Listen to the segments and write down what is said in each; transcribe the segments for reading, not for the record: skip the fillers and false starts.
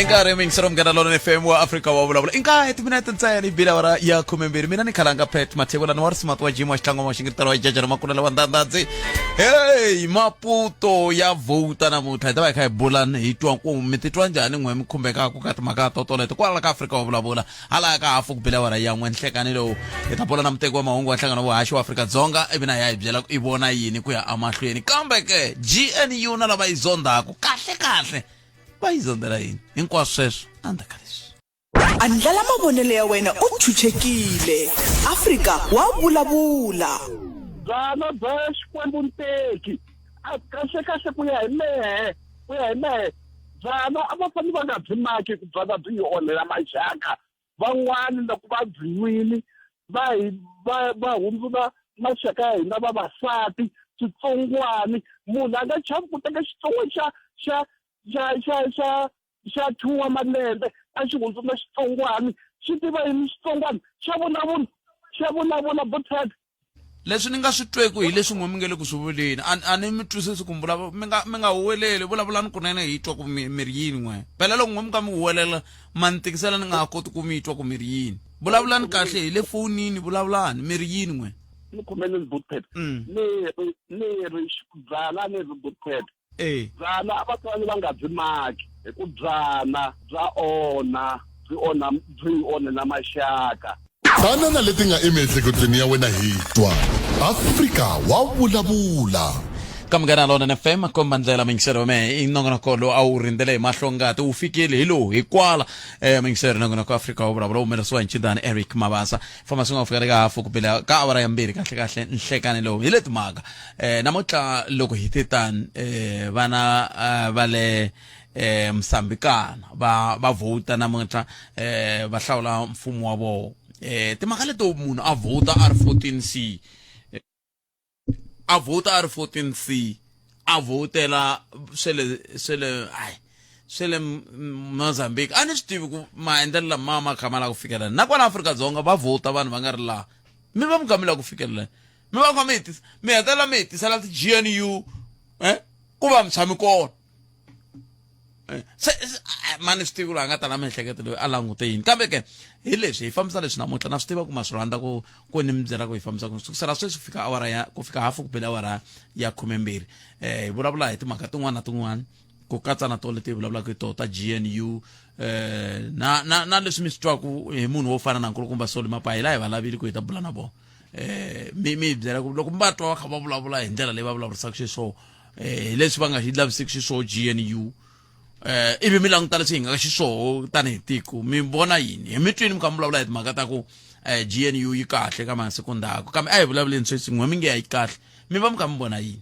I nkarhi mingisero Munghana Lonene FM wa Afrika wa vulavula. I nkarhi timinete ntsena yi bile awara ya 12. Mina ni khalanga Pat Mathebulani wa Rismati wa Jim wa Xitlangwa wa Xingirtala wa Jajana Makunela wa Ndandadzi. Hey, Maputo ya vhota namuntlha hi ta va hi kha hi bulani hi twa ku mi titwa njhani n'we mi khumbekaka ka timhaka to toleto kwala ka Afrika wa vulavula. Hala ka hafu ku bile awara ya n'we nhlekani lowu hi ta bula na muteki wa mahungu wa nhlangano wa vuhaxi wa Afrika-Dzonga ivi na ya hi byela ku i vona yini ku ya emahlweni. Kambe ke GNU na lava yi zondhaku kahle kahle va yi zondzela yini hinkwaswo sweswo endzhaku ka leswi. Andlala mavonelo ya wena u chuchekile. Afrika wa vulavula. Byalwa bya Xikwembu Nteki a kahlekahle ku ya hi mehe ku ya hi mehe byalwa a va fanele va nga byi maki ku byalwa byi hi onhela maxaka van'wani loko va byi nwile va hi va va hundzula maxaka ya hina vavasati switsongwani munhu a nga chavi ku teka xitsongwana xa xa xa xa xa xa two wa malembe a xi hundzula xitsongwani xi tiva yini xitsongwana xa vulavula xa vulavula buthat. Leswi ni nga swi tweku hi leswi n'we mi nge le ku swi vuleni. A a ni mi twisisi ku mi vulavula mi nga mi nga huweleli vulavulani kunene hi twa ku mi mi ri yini n'we. Phela loko n'we mi ka mi huwelela ma ni tikisela ni nga ha koti ku mi twa ku mi ri yini. Vulavulani kahle hi le fonini vulavulani mi ri yini n'we. Ni khomeleni Bootpad. Ni ri ni ri byala ni ri Bootpad. E. Byala a va fanele va nga byi maki hi ku byala bya onha byi onha byi hi onhela maxaka. Tana na leti nga emiehleketweni ya wena hi twa. Afrika wa vulavula. Ka Munghana Lonene FM komba ndlela mingiseri wa mehe i nongonoko lowu a wu rindzele hi mahlo ngati wu fikile hi lowu hi kwala eh mingiseri nongonoko Afrika wa vulavula wu humelerisiwa hi Nchidani Eric Mabasa famba swi nga fika ka hafu ku bela ka awara ya mbirhi kahle kahle nhlekani lowu hi le timhaka eh namuntlha loko hi te tani eh vana eh, va le eh Msambikana va va vhota namuntlha eh va hlawula mfumo wa vona eh timhaka leto munhu a vhota a ri 14C a vhota a ri 14C a vhotela swele swele ai swele Mozambique a ni swi tivi ku maendlelo lama ma kha ma lava ku fikelela na kwala Afrika-Dzonga va vhota vanhu va nga ri laha mi va mi kha mi lava ku fikelela mi va kha mi hi tisa mi hetelela mi hi tisela ti-G_N_U eh ku va mi tshami kona eh, se mani swi tivi loyi a nga ta na miehleketo loyi a langute yini kambe ke hi leswi hi fambisa leswi namuntlha na swi tiva ku ma swi rhandza ku ku ni mi byela ku hi fambisa ku sukusela sweswi ku fika awara ya ku fika hafu ku bela awara ya khumembirhi eh hi vulavula hi timhaka tin'wana na tin'wana ku katsa na to leti hi vulavulaka hi toho ta GNU eh na na na leswi mi swi twaka hi munhu wo fana na nkulukumba Soli Mapayi la hi va lavile ku hi ta bula na vona eh mi mi byela ku loko mi va twa va kha va vulavula hi ndlela leyi va vulavurisaka xiswona eh hi leswi va nga xi laviseki xiswona GNU eh ivi mi languta leswi hi nga xiswoho tanihi tiko mi vona yini hi mi twini mi kha mi vulavula hi timhaka ta ku eh GNU yi kahle ka masiku ndzhaku kambe a hi vulavuleni sweswi n'we mi nge a yi kahle mi va mi kha mi vona yini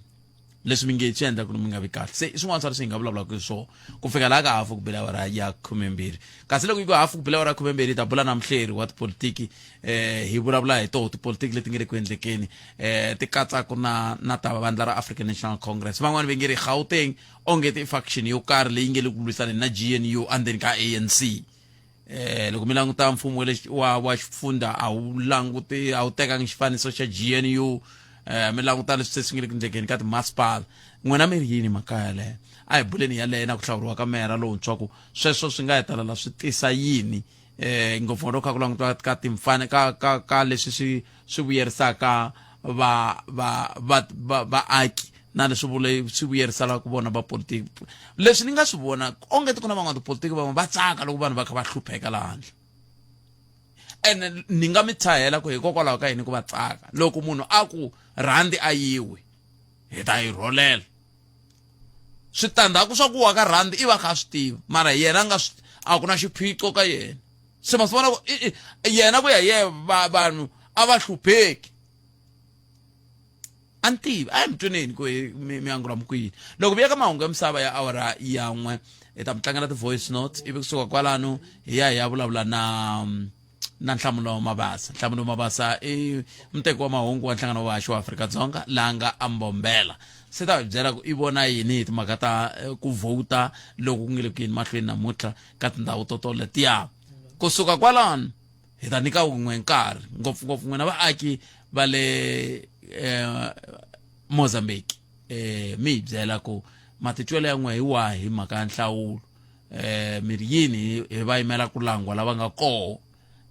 leswi mi nge swi endla ku mi nga vi kahle se i swin'wana swa leswi hi nga vulavulaka hi swona ku fika laha ka hafu ku bela awara ya khumembirhi kasi loko yi ku hafu ku bela awara ya khumembirhi hi ta bula na muhleri wa tipolitiki eh hi vulavula hi toho tipolitiki leti nga le ku endlekeni eh ti katsaka na na ta vandla ra African National Congress van'wani va nge ri Gauteng onge ti faction yo karhi leyi nge le ku lwisaneni na GNU endzeni ka ANC eh loko mi languta mfumo wa le wa wa xifundza a wu languti a wu tekangi xifaniso xa GNU eh mi languta leswi se swi nge le ku endlekeni ka timasipala n'wina mi ri yini mhaka yaleyo a hi buleni yaleyo na ku hlawuriwa ka meyara lowuntshwa ku sweswo swi nga hetelela swi tisa yini eh ngopfu loko kha ku langutiwa ka timfane ka ka ka leswi swi swi vuyerisaka va va va va vaaki na leswi vule swi vuyeriselaka vona va politiki leswi ni nga swi vona onge ti ku na van'watipolitiki van'we va tsaka loko vanhu va kha va hlupheka laha handle ene ni nga mi tshahela ku hikokwalaho ka yini ku va tsaka loko munhu a ku rhandi a yiwi hi ta yi rholela switandzhaku swa ku wa ka rhandi i va kha a swi tiva mara yena a nga swi a ku na xiphiqo ka yena se ma swi vona ku yena ku ya ye vanhu a va hlupheki a ni tivi a hi mi tweneni ku mi angula mi ku yini loko vuya ka mahungu ya misava ya awara ya n'we hi ta mi tlangela ti-voice notes ivi kusuka kwalano hi ya hi ya vulavula na na Nhlamulo Mabasa Nhlamulo Mabasa i muteki wa mahungu wa nhlangano wa vahaxi wa Afrika-Dzonga laha nga ambombela se ta hi byela ku i vona yini hi timhaka ta eh, ku vhota loku ku nge le ku yeni mahlweni namuntlha ka tindhawu to toletiya kusuka kwalano hi ta nyika wun'we nkarhi ngopfungopfu n'wina vaaki va le eh, Mozambique eh mi hi byela ku matitwelo ya n'we hi wahi hi mhaka ya nhlawulo. eh mi ri yini hi va yimela ku langwa lava nga koho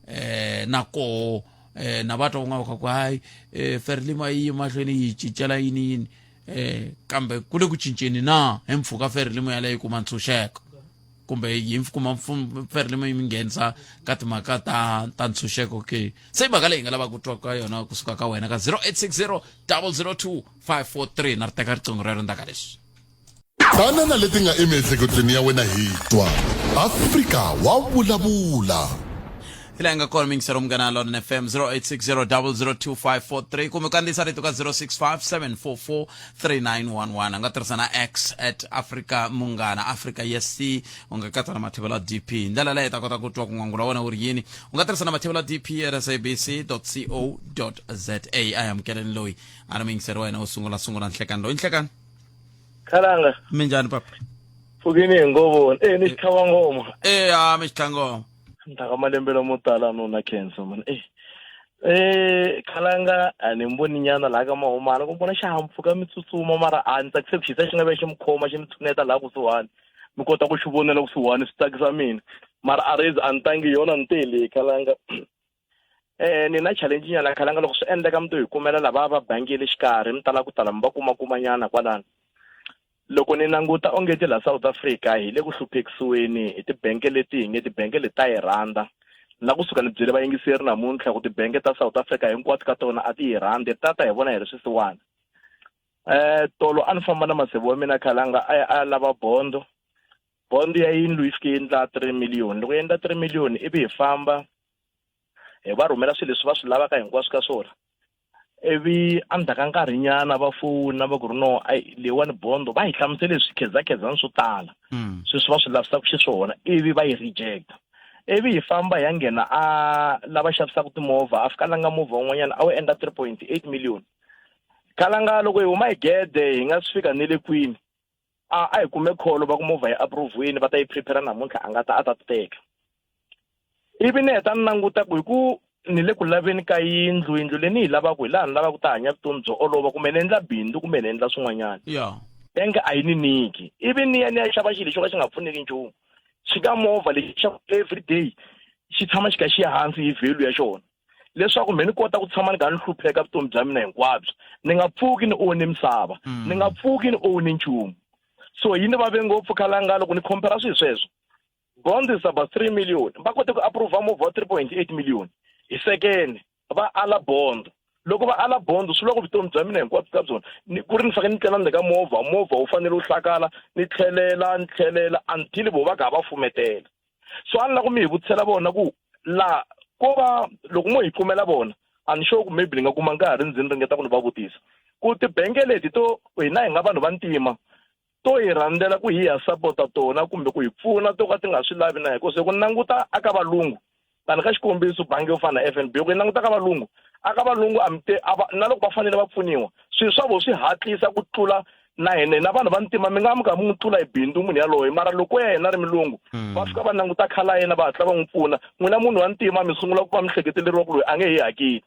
eh na koho eh na va twa ku nga va ku hayi eh Frelimo yi mahlweni yi cincela yini yini eh kambe ku le ku cinceni na hi mpfhuka Frelimo yaleyo yi kuma ntshunxeko kumbe yi kuma Frelimo yi mi nghenisa ka timhaka ta ta ntshunxeko ke se i mhaka leyi hi nga lavaka ku twa ka yona kusuka ka wena ka 0860 002 543 na ri teka riqingho rero ndzhaku ka leswi Tana na leti nga emiehleketweni ya wena hi twa. Afrika wa vulavula. Hi laha hi nga kona mingisero munghana London FM 0860002543 kumbe kandziyisa rito ka 0657443911 u nga tirhisa na X at Africa Munghana Africa yes u nga katsa na Mathebula DP hi ndlela leyi ta kota ku twa ku n'wangula wa wena wu ri yini u nga tirhisa na Mathebula DP at sabc co za a hi amukeleni loyi a ri muyingiseri wa hina wo sungula sungula nhlekani loyi nhlekani Khalanga. Minjhani papa? Pfukini hi ngo vona. Eh ni xitlhava ngoma. Eh a mi xitlhava ngoma. Ndzhaku malembe lamo tala no na cancer man. Eh. Eh khalanga a ni mboni nyana laha ka mahumana ku vona xihahampfhuka mi tsutsuma mara a ni tsakise ku xisa xi nga ve xi mi khoma xi mi tshuneta laha kusuhani mi kota ku xi vonela kusuhani swi tsakisa mina mara a rezi a ni tangi yona ni tele khalanga Eh ni na challenge nyana khalanga loko swi endleka mi to hi kumela lava va bangi ya le xikarhi mi tala ku tala mi va kuma kuma nyana kwalano loko ni languta onge ti la South Africa hi le ku hluphekisiweni hi tibenke leti hi nge tibenke leti ta hi rhandza na kusuka ni byele vayingiseri namuntlha ku tibenke ta South Africa hinkwato ka tona a ti hi rhandzi ta ta hi vona hi ri swisiwana eh tolo a ni famba na maseve wa mina khalanga a ya a lava bondo bondo ya yindlu yi fike yi endla 3 million loko yi endla 3 million ivi hi famba hi va rhumela swilo leswi va swi lavaka hinkwaswo ka swona ivi endzhaku ka nkarhinyana va fowuna va ku ri no ayi leyiwani bondo va hi hlamusele swikhezakhezani swo tala mm. sweswi va swi lavisaka xiswona ivi va yi rejecta ivi hi famba hi ya nghena a lava xavisaka timovha a fika langa movha wun'wanyana a wu endla 3.8 million khalanga loko hi huma hi gede hi nga swi fika ni le kwini a a hi kume kholo va ku movha yi approve-wini va ta yi prepare namuntlha a nga ta a ta teka ivi ni heta ni languta ku hi ku ni le ku laveni ka yindlu yindlu leyi ni yi lavaka hi laha ni lavaka ku ta hanya vutomi byo olova kumbe ni endla bindzu kumbe ni endla swin'wanyana yeah. bank a yi ni nyiki ivi ni ya ni ya xava xilo lexi xo ka xi nga pfuneki nchumu xi nga movha lexi xa everyday xi tshama xi kha xi ya hansi hi value ya xona leswaku me ni kota ku tshama ni kha ni hlupheka vutomi bya mina hinkwabyo ni nga pfuki ni one misava mm. ni nga pfuki ni one nchumu so yi ni vave ngopfu khalanga loko ni compare swilo sweswo bond is about 3 million va kote ku approve movha wa 3.8 million hi second va ala bond loko va ala bond swi loko vutomi bya mina hinkwabyo ka byona ni ku ri ni fanele ni tlela ndzeni ka movha movha wu fanele wu hlakala ni tlhelela ni tlhelela until vo va kha va fumetela so a ni la ku mi hi vutisela vona ku la ko va loko mo hi kumela vona a ni sure ku maybe ni nga kuma nkarhi ndzi ni ringeta ku ni va vutisa ku tibenke leti to hina hi nga vanhu va ntima to hi rhandzela ku hi ya sapota tona kumbe ku hi pfuna to ka ti nga swi lavi na hikuva se ku languta aka valungu tani ka xikombiso bangi yo fana na F_N_B loko yi languta ka valungu aka valungu a mi te a va na loko va fanele va pfuniwa swilo swa vona swi hatlisa ku tlula na hina na vanhu va ntima mi nga mi kha mi n'wi tlula hi bindzu munhu yaloye mara loko ya yena ri mulungu mm. va fika va languta khala yena va hatla va n'wi pfuna n'wina munhu wa ntima mi sungula ku va mi hleketeleriwa ku loyi a nge hi hakeli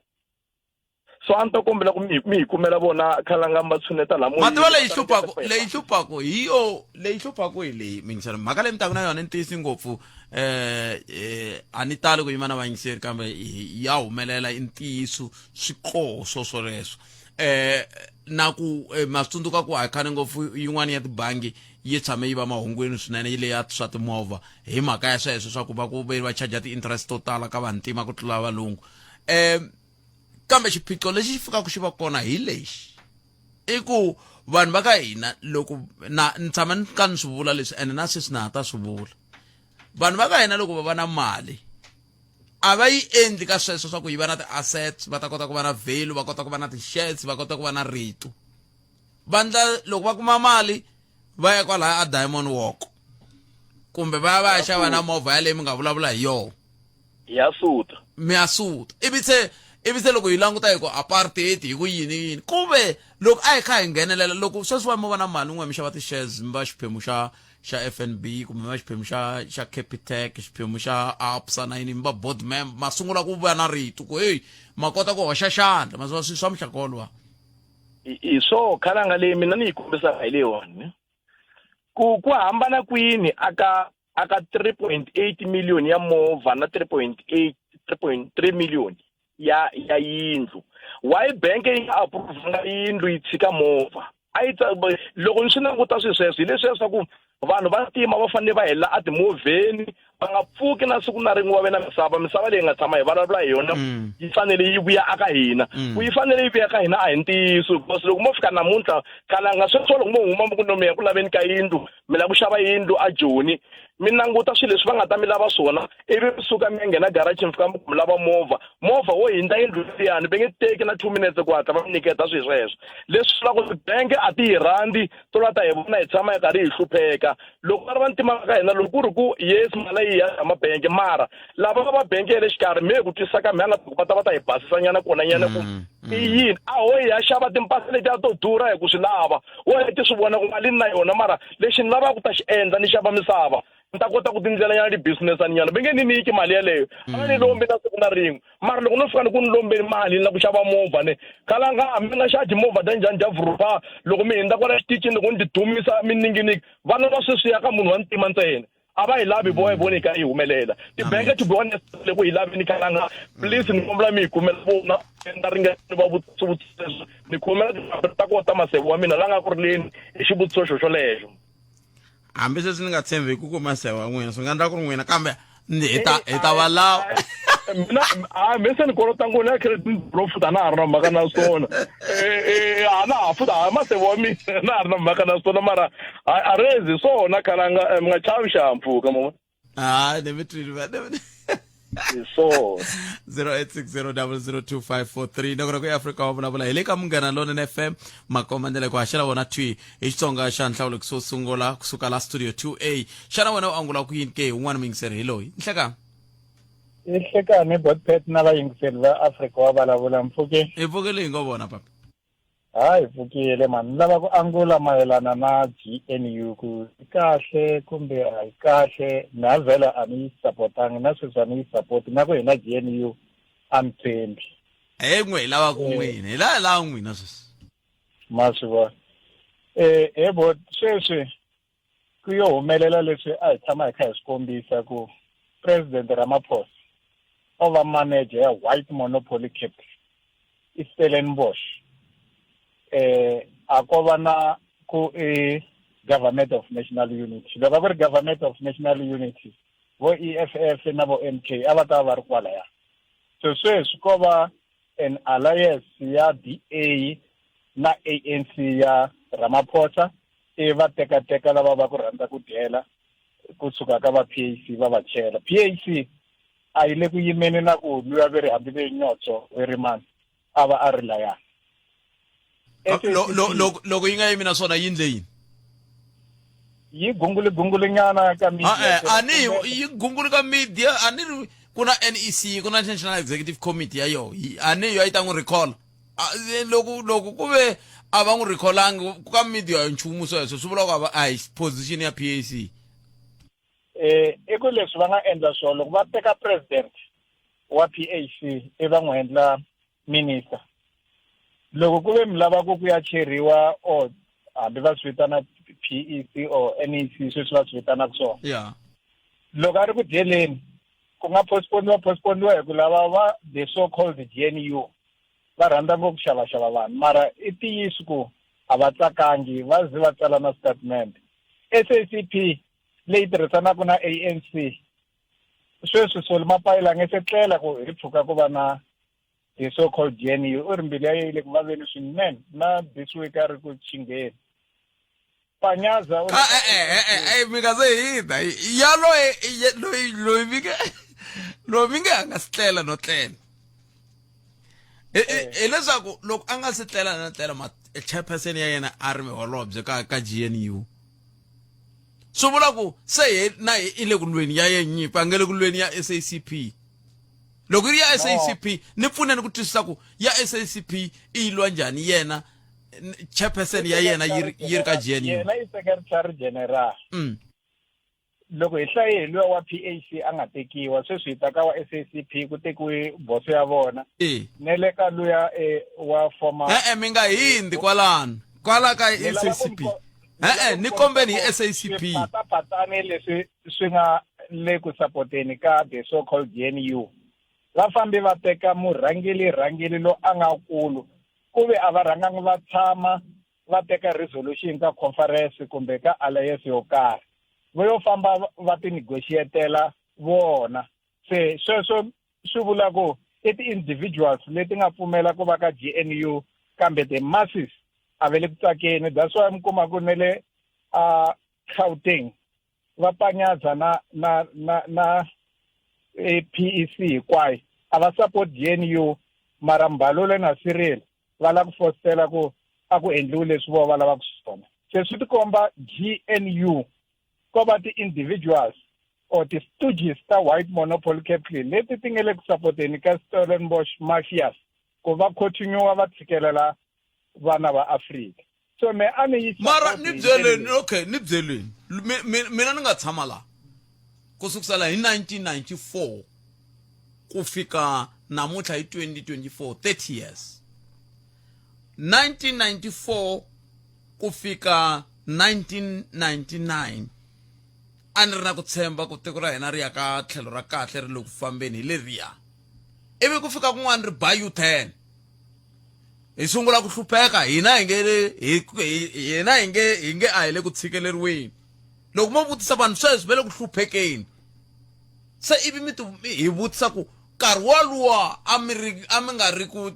so a ni ta kombela ku mi hi kumela vona khalanga va tshuneta la mativa leyi hluphaku leyi hluphaku hi yo leyi hluphaku hi leyi mingiselo mhaka leyi mi taku na yona i ntiyisi ngopfu eh, eh a ni tali ku yima na vayingiseri kambe ya humelela i ntiyiso swi koho swo swoleswo eh na ku eh, ma swi tsundzuka ku a khale ngopfu yin'wana ya tibangi yi tshame yi va mahungwini swinene yi leya swa timovha hi mhaka ya sweswo swa ku va ku ve va charge ti-interest to tala ka vantima ku tlula valungu um kambe xiphiqo lexi xi fikaka xi va kona hi lexi i ku vanhu va ka hina loko na ni tshama ni ka ni swi vula leswi ene na sweswi na ha ta swi vula vanhu va ka hina loko va va na mali a va yi endli ka sweswo swa ku yi va na ti-assets va ta kota ku va na value va kota ku va na ti-shares va kota ku va na rito va ndla loko va kuma mali va ya kwalaya a diamond walk kumbe va ya va ya xava na movha yaleyi mi nga vulavula hi yona ya suta mi ya suta ivi se ivi se loko hi languta hi ku apartheid hi ku yini yini kuve loko a hi kha hi nghenelela loko sweswi va mi va na mali n'we mi xava ti-shares mi va xiphemu xa xa FNB kumbe mi va xiphemu xa xa Capitec xiphemu xa Absa na yini mi va board member ma sungula ku va na rito ku heyi ma kota ku hoxa xandla ma swi swa muxaka woluwa hi swo khalanga leyi mina ni yi kombisaka hi leyiwani ku ku hambana kwini aka aka 3.8 million ya movha na 3.8 3.3 million ya ya yindlu why bank yi nga approve yindlu yi tshika movha a yi loko ni swi languta swilo sweswo hi leswiya swa ku vanhu va ntima va fanele va helela etimovheni va nga pfuki na siku na rin'we va ve na misava misava leyi nga tshama hi vulavula hi yona mm. yi fanele yi vuya aka hina mm. ku yi fanele yi vuya ka hina a hi ntiyiso because loko mo fika namuntlha kalanga sweswo loko mo huma mi ku no mi ya ku laveni ka yindlu mi lava ku xava yindlu a joni mi languta swilo leswi va nga ta mi lava swona ivi mi suka mi ya nghena garage mi fika mi ku mi lava movha movha wo hindza yindlu liyani va nge teki na two minutes ku hatla va mi nyiketa swilo sweswo leswi vulaka ku tibank a ti hi rhandzi to la ta hi vona hi tshama hi karhi hi hlupheka loko va ri vantima ka hina loko ku ri ku yes mali yi ya mabank mara lava va va bank ya le xikarhi me ku twisisa ka mhanga va ta va ta hi basisa nyana kona nyana ku mm, mm. i yini a ho hi ya xava timpahla letiya to durha hi ku swi lava wo heti swi vona ku mali ni na yona mara lexi ni lavaka ku ta xi endla ni xava misava ni ta kota ku tindlela nyana ti-business nyana va nge ni nyiki mali yeleyo a va ni mm. lombi na siku na rin'we mara loko no fika ni ku ni lombeni mali ni la ku xava movha ni kalanga mi nga xaji movha ta njhani dya vhurupa loko mi hindza kwala xitichini loko ni ti dumisa mi ninginiki vana va sweswi ya ka munhu wa ntima ntsena a va yi lavi vo voni yi ka yi humelela tibank to be honest le ku yi laveni kalanga please ni kombela mi yi kumela vona na ringeta ni va vutisa swivutiso ni khomela tinambara ta kona ta maseve wa mina la nga ku rileni hi xivutiso xo xolexo hambi sweswi ni nga tshembi ku kuma sewa wa n'wina swi nga endla ku ri n'wina kambe hi ta hi ta va lava mina a mi se ni kolota ngopfu na credit bro futhi a na ha ri na mhaka na swona eh, eh, a na ha futhi a maseve wa mina na ha ri na mhaka na swona mara a rezi swona khalanga eh, mi nga chavi xihahampfhuka mama hayi ni mi twile va hi swona 0860002543 nakona ku eafrika wa vulavula hi le ka munghana lonene fm makoma ndlela ku haxela wona thwi hi xitsonga xa nhlawulekiso wo sungula kusuka la studio 2a xana wena u angula ku yini ke un'wana muyingiseri hi loyi nhlekani i hlekani botpet na vayingiseri va afrika wa vulavula mpfuke hi pfukele hi ngo vona papa hayi pfukile mani ni lava ku angula mayelana na GNU ku yi kahle kumbe a yi kahle na vhela a ni yi sapotangi na sweswi a ni yi sapoti na ku hina GNU a ni tshembi he n'we hi lava ku n'wina hi lava lava n'wina sweswi ma swi vona eh he bo sweswi ku yo humelela leswi a hi tshama hi kha hi swi kombisa ku president Ramaphosa o va manager ya white monopoly capital i Stellenbosch eh a ko va na ku i government of national unity loko a ku ri government of national unity vo EFF na vo MK a va ta va ri kwalaya so sweswi ko va an alliance ya DA na ANC ya Ramaphosa i va tekateka lava va ku rhandza ku dyela kusuka ka va PAC va va chela PAC a yi le ku yimeni na ku luya ve ri hambi ve nyotso ve ri mani a va a ri laya loko yi nga yimi na swona yi ndle yini yi gunguli gunguli nyana ka media a ni yi gunguli ka media a ni ri ku na NEC ku na National Executive Committee ya yo a ni yo a yi ta n'wi recall loko loko ku ve a va n'wi recallangi ka media nchumu sweswo swi vula ku a a hi position ya PAC eh i ku leswi va nga endla swona loko va teka president wa PAC i va n'wi endla minister loko ku ve mi lava ku ku ya cheriwa or hambi va swi vitana PEC or NEC sweswi va swi vitanaka swona yeah loko a ri ku dyeleni ku nga postponiwa postponiwa hi ku lava va the so called GNU va rhandza ngopfu xavaxava vanhu mara i ntiyiso ku a va tsakangi va ze va tsala na statement SACP leyi tirhisanaka na ANC sweswi Solly Mapaila nge se tlela ku hi pfuka ku va na the so called GNU u ri mbilu ya ye yi le ku vaveni swinene na this week a ri ku chingheni Panyaza u Ah, eh, eh, eh, eh, eh, mi nga se hina ya loyi loyi loyi mi nge loyi mi nge a nga si tlela no tlela hileswaku loko a nga si tlela no tlela ma chairperson ya yena a ri holobye ka ka GNU swi vula ku se he na i le ku lweni ya ye nyimpi a nge le ku lweni ya SACP loko yi ri ya SACP ni pfuneni ku twisisa ku ya SACP i yi lwa njhani yena chairperson ya yena yi ri yi ri ka GNU yena i secretary general loko hi hlaye hi luya wa PAC a nga tekiwa sweswi hi ta ka wa SACP ku tekiwe boso ya vona e ne le ka luya eh, wa former e-e mi nga hindzi kwalano kwala ka Ni lava ku SACP mi ko- E-e, ni kombeni hi SACP. Swipatapatani leswi swi nga le ku sapoteni ka the so called GNU va fambe va teka murhangeli rhangeli lo a nga kulu ku ve a va rhangangi va tshama va teka resolution ka conference kumbe ka alliance yo karhi vo yo famba va ti negotiatela vona se sweswo swi vula ku i ti-individuals leti nga pfumela ku va ka GNU kambe the masses a va le ku tsakeni that's why mi kuma ku ne le a Gauteng va panyadza na na na na PEC hinkwayo a va support GNU mara Mbalule na Cyril va lava ku fositela ku a ku endliwi leswi vo va lavaka swona se swi tikomba GNU ko va ti-individuals or ti-stooges ta white monopoly capital leti ti nga le ku sapoteni ka Stellenbosch mafias ku va continue va tshikelela vana va Afrika so me a ni yi mara ni byeleni okay ni byeleni mina ni nga tshama la ku sukusela hi 1994 ku fika namuntlha hi 2024 30 years 1994 ku fika 1999 a ni ri na ku tshemba ku tiko ra hina ri ya ka tlhelo ra kahle ri le ku fambeni hi leriya ivi ku fika kun'wana ri ba u-turn hi sungula ku hlupheka hina hi nge hina hi nge hi nge a hi le ku tshikeleriweni loko mo vutisa vanhu sweswi va le ku hluphekeni se ivi mi hi vutisa ku nkarhi woluwa a mi ri a mi nga ri ku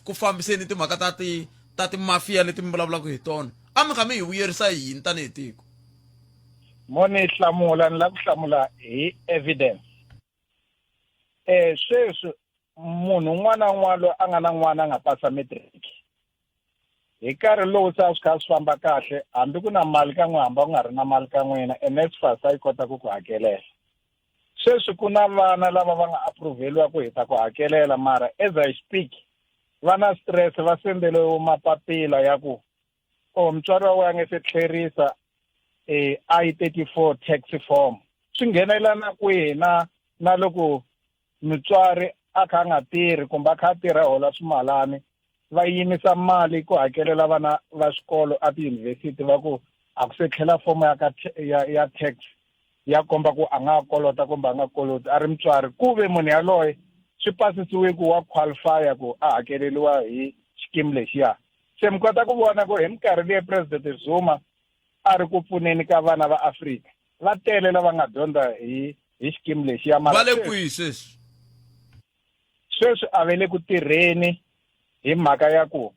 ku fambiseni timhaka ta ti ta timafiya leti mi vulavulaka hi tona a mi kha mi hi vuyerisa yini tanihi tiko mo ni hlamula ni lava ku hlamula hi evidence eh sweswi munhu un'wana na un'wana loyi a nga na n'wana a nga pasa matric hi nkarhi lowu se a swi kha swi famba kahle hambi ku na mali ka n'we hamba ku nga ri na mali ka n'wina NSFAS a yi kota ku ku hakelela sweswi ku na vana lava va nga appruveliwa ku hi ta ku hakelela mara as I speak va na stress va sendeliwe mapapila ya ku o mutswari wa wena a nge se tlherisa eh, I-34 tax form swi nghenelana kwihi na na loko mutswari a kha a nga tirhi kumbe a kha a tirha hola swimalani va yimisa mali ku hakelela vana va xikolo a tiyunivhesiti va ku a ku se tlhela fomo ya ka ya, ya tax ya komba ku a nga kolota kumbe a nga koloti a ri mutswari ku ve munhu yaloye swi pasisiwe ku wa qualifya ku a hakeleriwa hi xikimu lexiya se mi kota ku vona ku hi minkarhi leyi president Zuma a ri ku pfuneni ka vana va Afrika va tele lava nga dyondza hi hi xikimu lexiya mara va le kwihi sweswi sweswi a ve le ku tirheni hi mhaka ya ku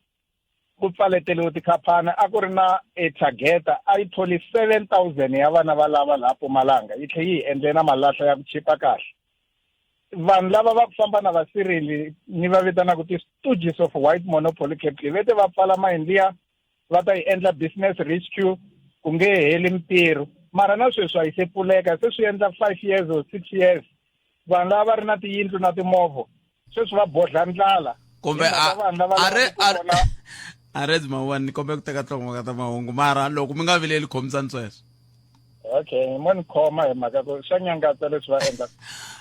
ku pfaleteliwe tikhaphani a ku ri na etageta a yi tholi 7000 ya vana va lava laha Mpumalanga yi tlhe yi hi endle na malahla ya ku chipa kahle vanhu lava va ku famba na vasirili ni va vitanaka ti-stooges of white monopoly capital ve te va pfala mayini liya va ta yi endla business rescue ku nge heli mintirho mara na sweswi a yi se pfuleka se swi endla five years or six years vanhu lava va ri na tiyindlu na timovha sweswi va bodla ndlala kumbe a re a re mawani ni kombe ku teka tlhongomaka ta mahungu mara loko mi nga vileli khomisani sweswo okay mo ni khoma hi mhaka ku swa nyangatsa leswi va endlaka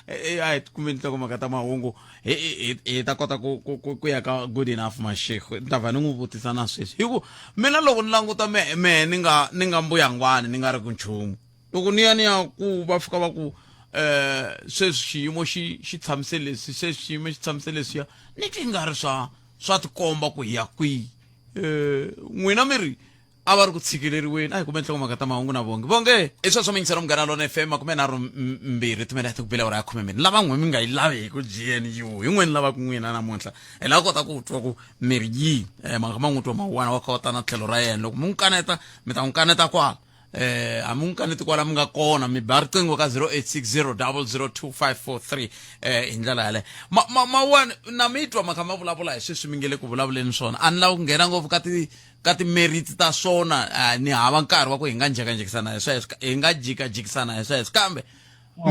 eh, eh, a hi kumeni nhlokomhaka ta mahungu hi ta kota ku ku ku ya ka good enough mashego ni ta va ni n'wi vutisa na sweswi hi ku mina loko ni languta mehe mehe ni nga ni nga mbuyangwani ni nga ri ku nchumu loko ni ya ni ya ku va fika va ku eh sweswi xiyimo xi xi tshamise leswi sweswi xiyimo xi tshamise leswiya ni twi nga ri swa swa tikomba ku hi ya kwihi eh n'wina mi ri a va ri ku tshikeleriweni a hi kume nhlokomhaka ta mahungu na vonge vonge i sweswo mingiselo munghana lona fm makume nharhu mbirhi timinete ku bile awara ya khume mbirhi lava n'we mi nga yi laveki gnu hi n'we ni lavaka n'wina namuntlha hi lava kota ku twa ku mi ri yini um mhaka ma n'wi twa mawuwana wa kota na tlhelo ra yena loko mi n'wi kaneta mi ta n'wi kaneta kwala eh a mi n'wi kaneti kwala mi nga kona mi ba riqingho ka 0860 002543 eh hi ndlela yaleyo ma ma mawuwani na mi twa mhaka ma vulavula hi sweswi mi nge le ku vulavuleni swona a ni lavi ku nghena ngopfu ka ti ka ti-merits ta swona ah, ni hava nkarhi wa ku hi nga njhekanjhekisana hi sweswo hi nga jikajikisana hi sweswo kambe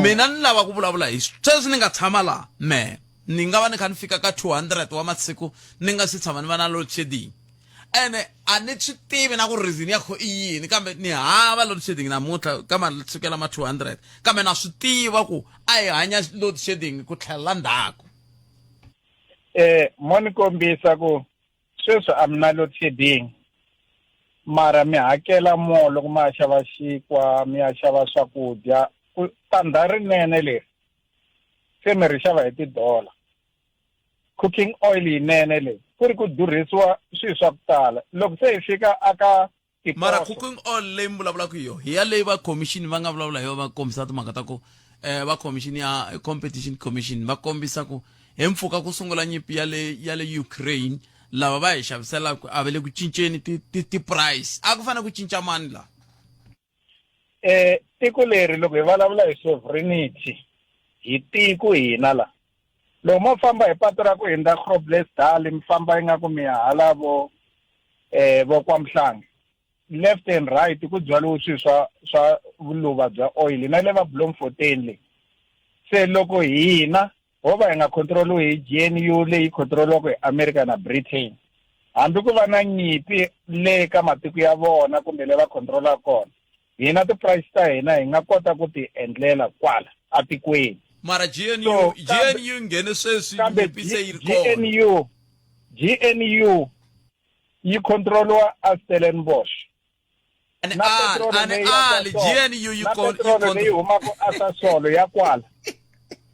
mina ni lava ku vulavula hi sweswi ni nga tshama laha me ni nga va ni kha ni fika ka 200 wa masiku ni nga si tshama ni va na load shedding ene a ni swi tivi na ku reason ya kho i yini kambe ni hava load shedding namuntlha ka masukela ma 200 kambe na swi tiva ku a hi hanya load shedding ku tlhelela ndzhaku eh mo ni kombisa ku sweswi a mi na load shedding Mara mi hakela more loko ma ya xava xinkwa, mi ya xava swakudya. Ku tandza rinene leri se mi ri xava hi ti-dollar. Cooking oil yinene leyi ku ri ku durhisiwa swilo swa ku tala. Loko se hi fika aka mara cooking oil leyi mi vulavulaka hi yona hi ya leyi va commission va nga vulavula hi yona va kombisa timhaka ta ku eh va commission ya competition commission va kombisa ku hi mpfhuka ku sungula nyimpi ya le ya le Ukraine lava va hi xaviselaka a va le ku cinceni ti ti ti price a ku fanele ku cinca mani la eh tiko leri loko hi vulavula hi sovereignty hi tiko hina la loko mo famba hi patu ra ku hindza Groblersdal mi famba ingaku mi ya hala vo eh vo kwaMhlanga left and right ku byariwe swilo swa swa vuluva bya oil na le va Bloemfontein le se loko hina ho va hi nga controliwi hi GNU leyi controliwaka hi America na Britain hambi ku va na nyimpi le ka matiko ya vona kumbe le va controlaka kona hina ti-price ta hina hi nga kota ku ti endlela kwala atikweni mara GNU so, GNU nghene sweswi nyimpi se yi ri kona GNU GNU yi controliwa a Stellenbosch na petrol leyi ali GNU yi na petrol leyi humaka a Sasol ya kwala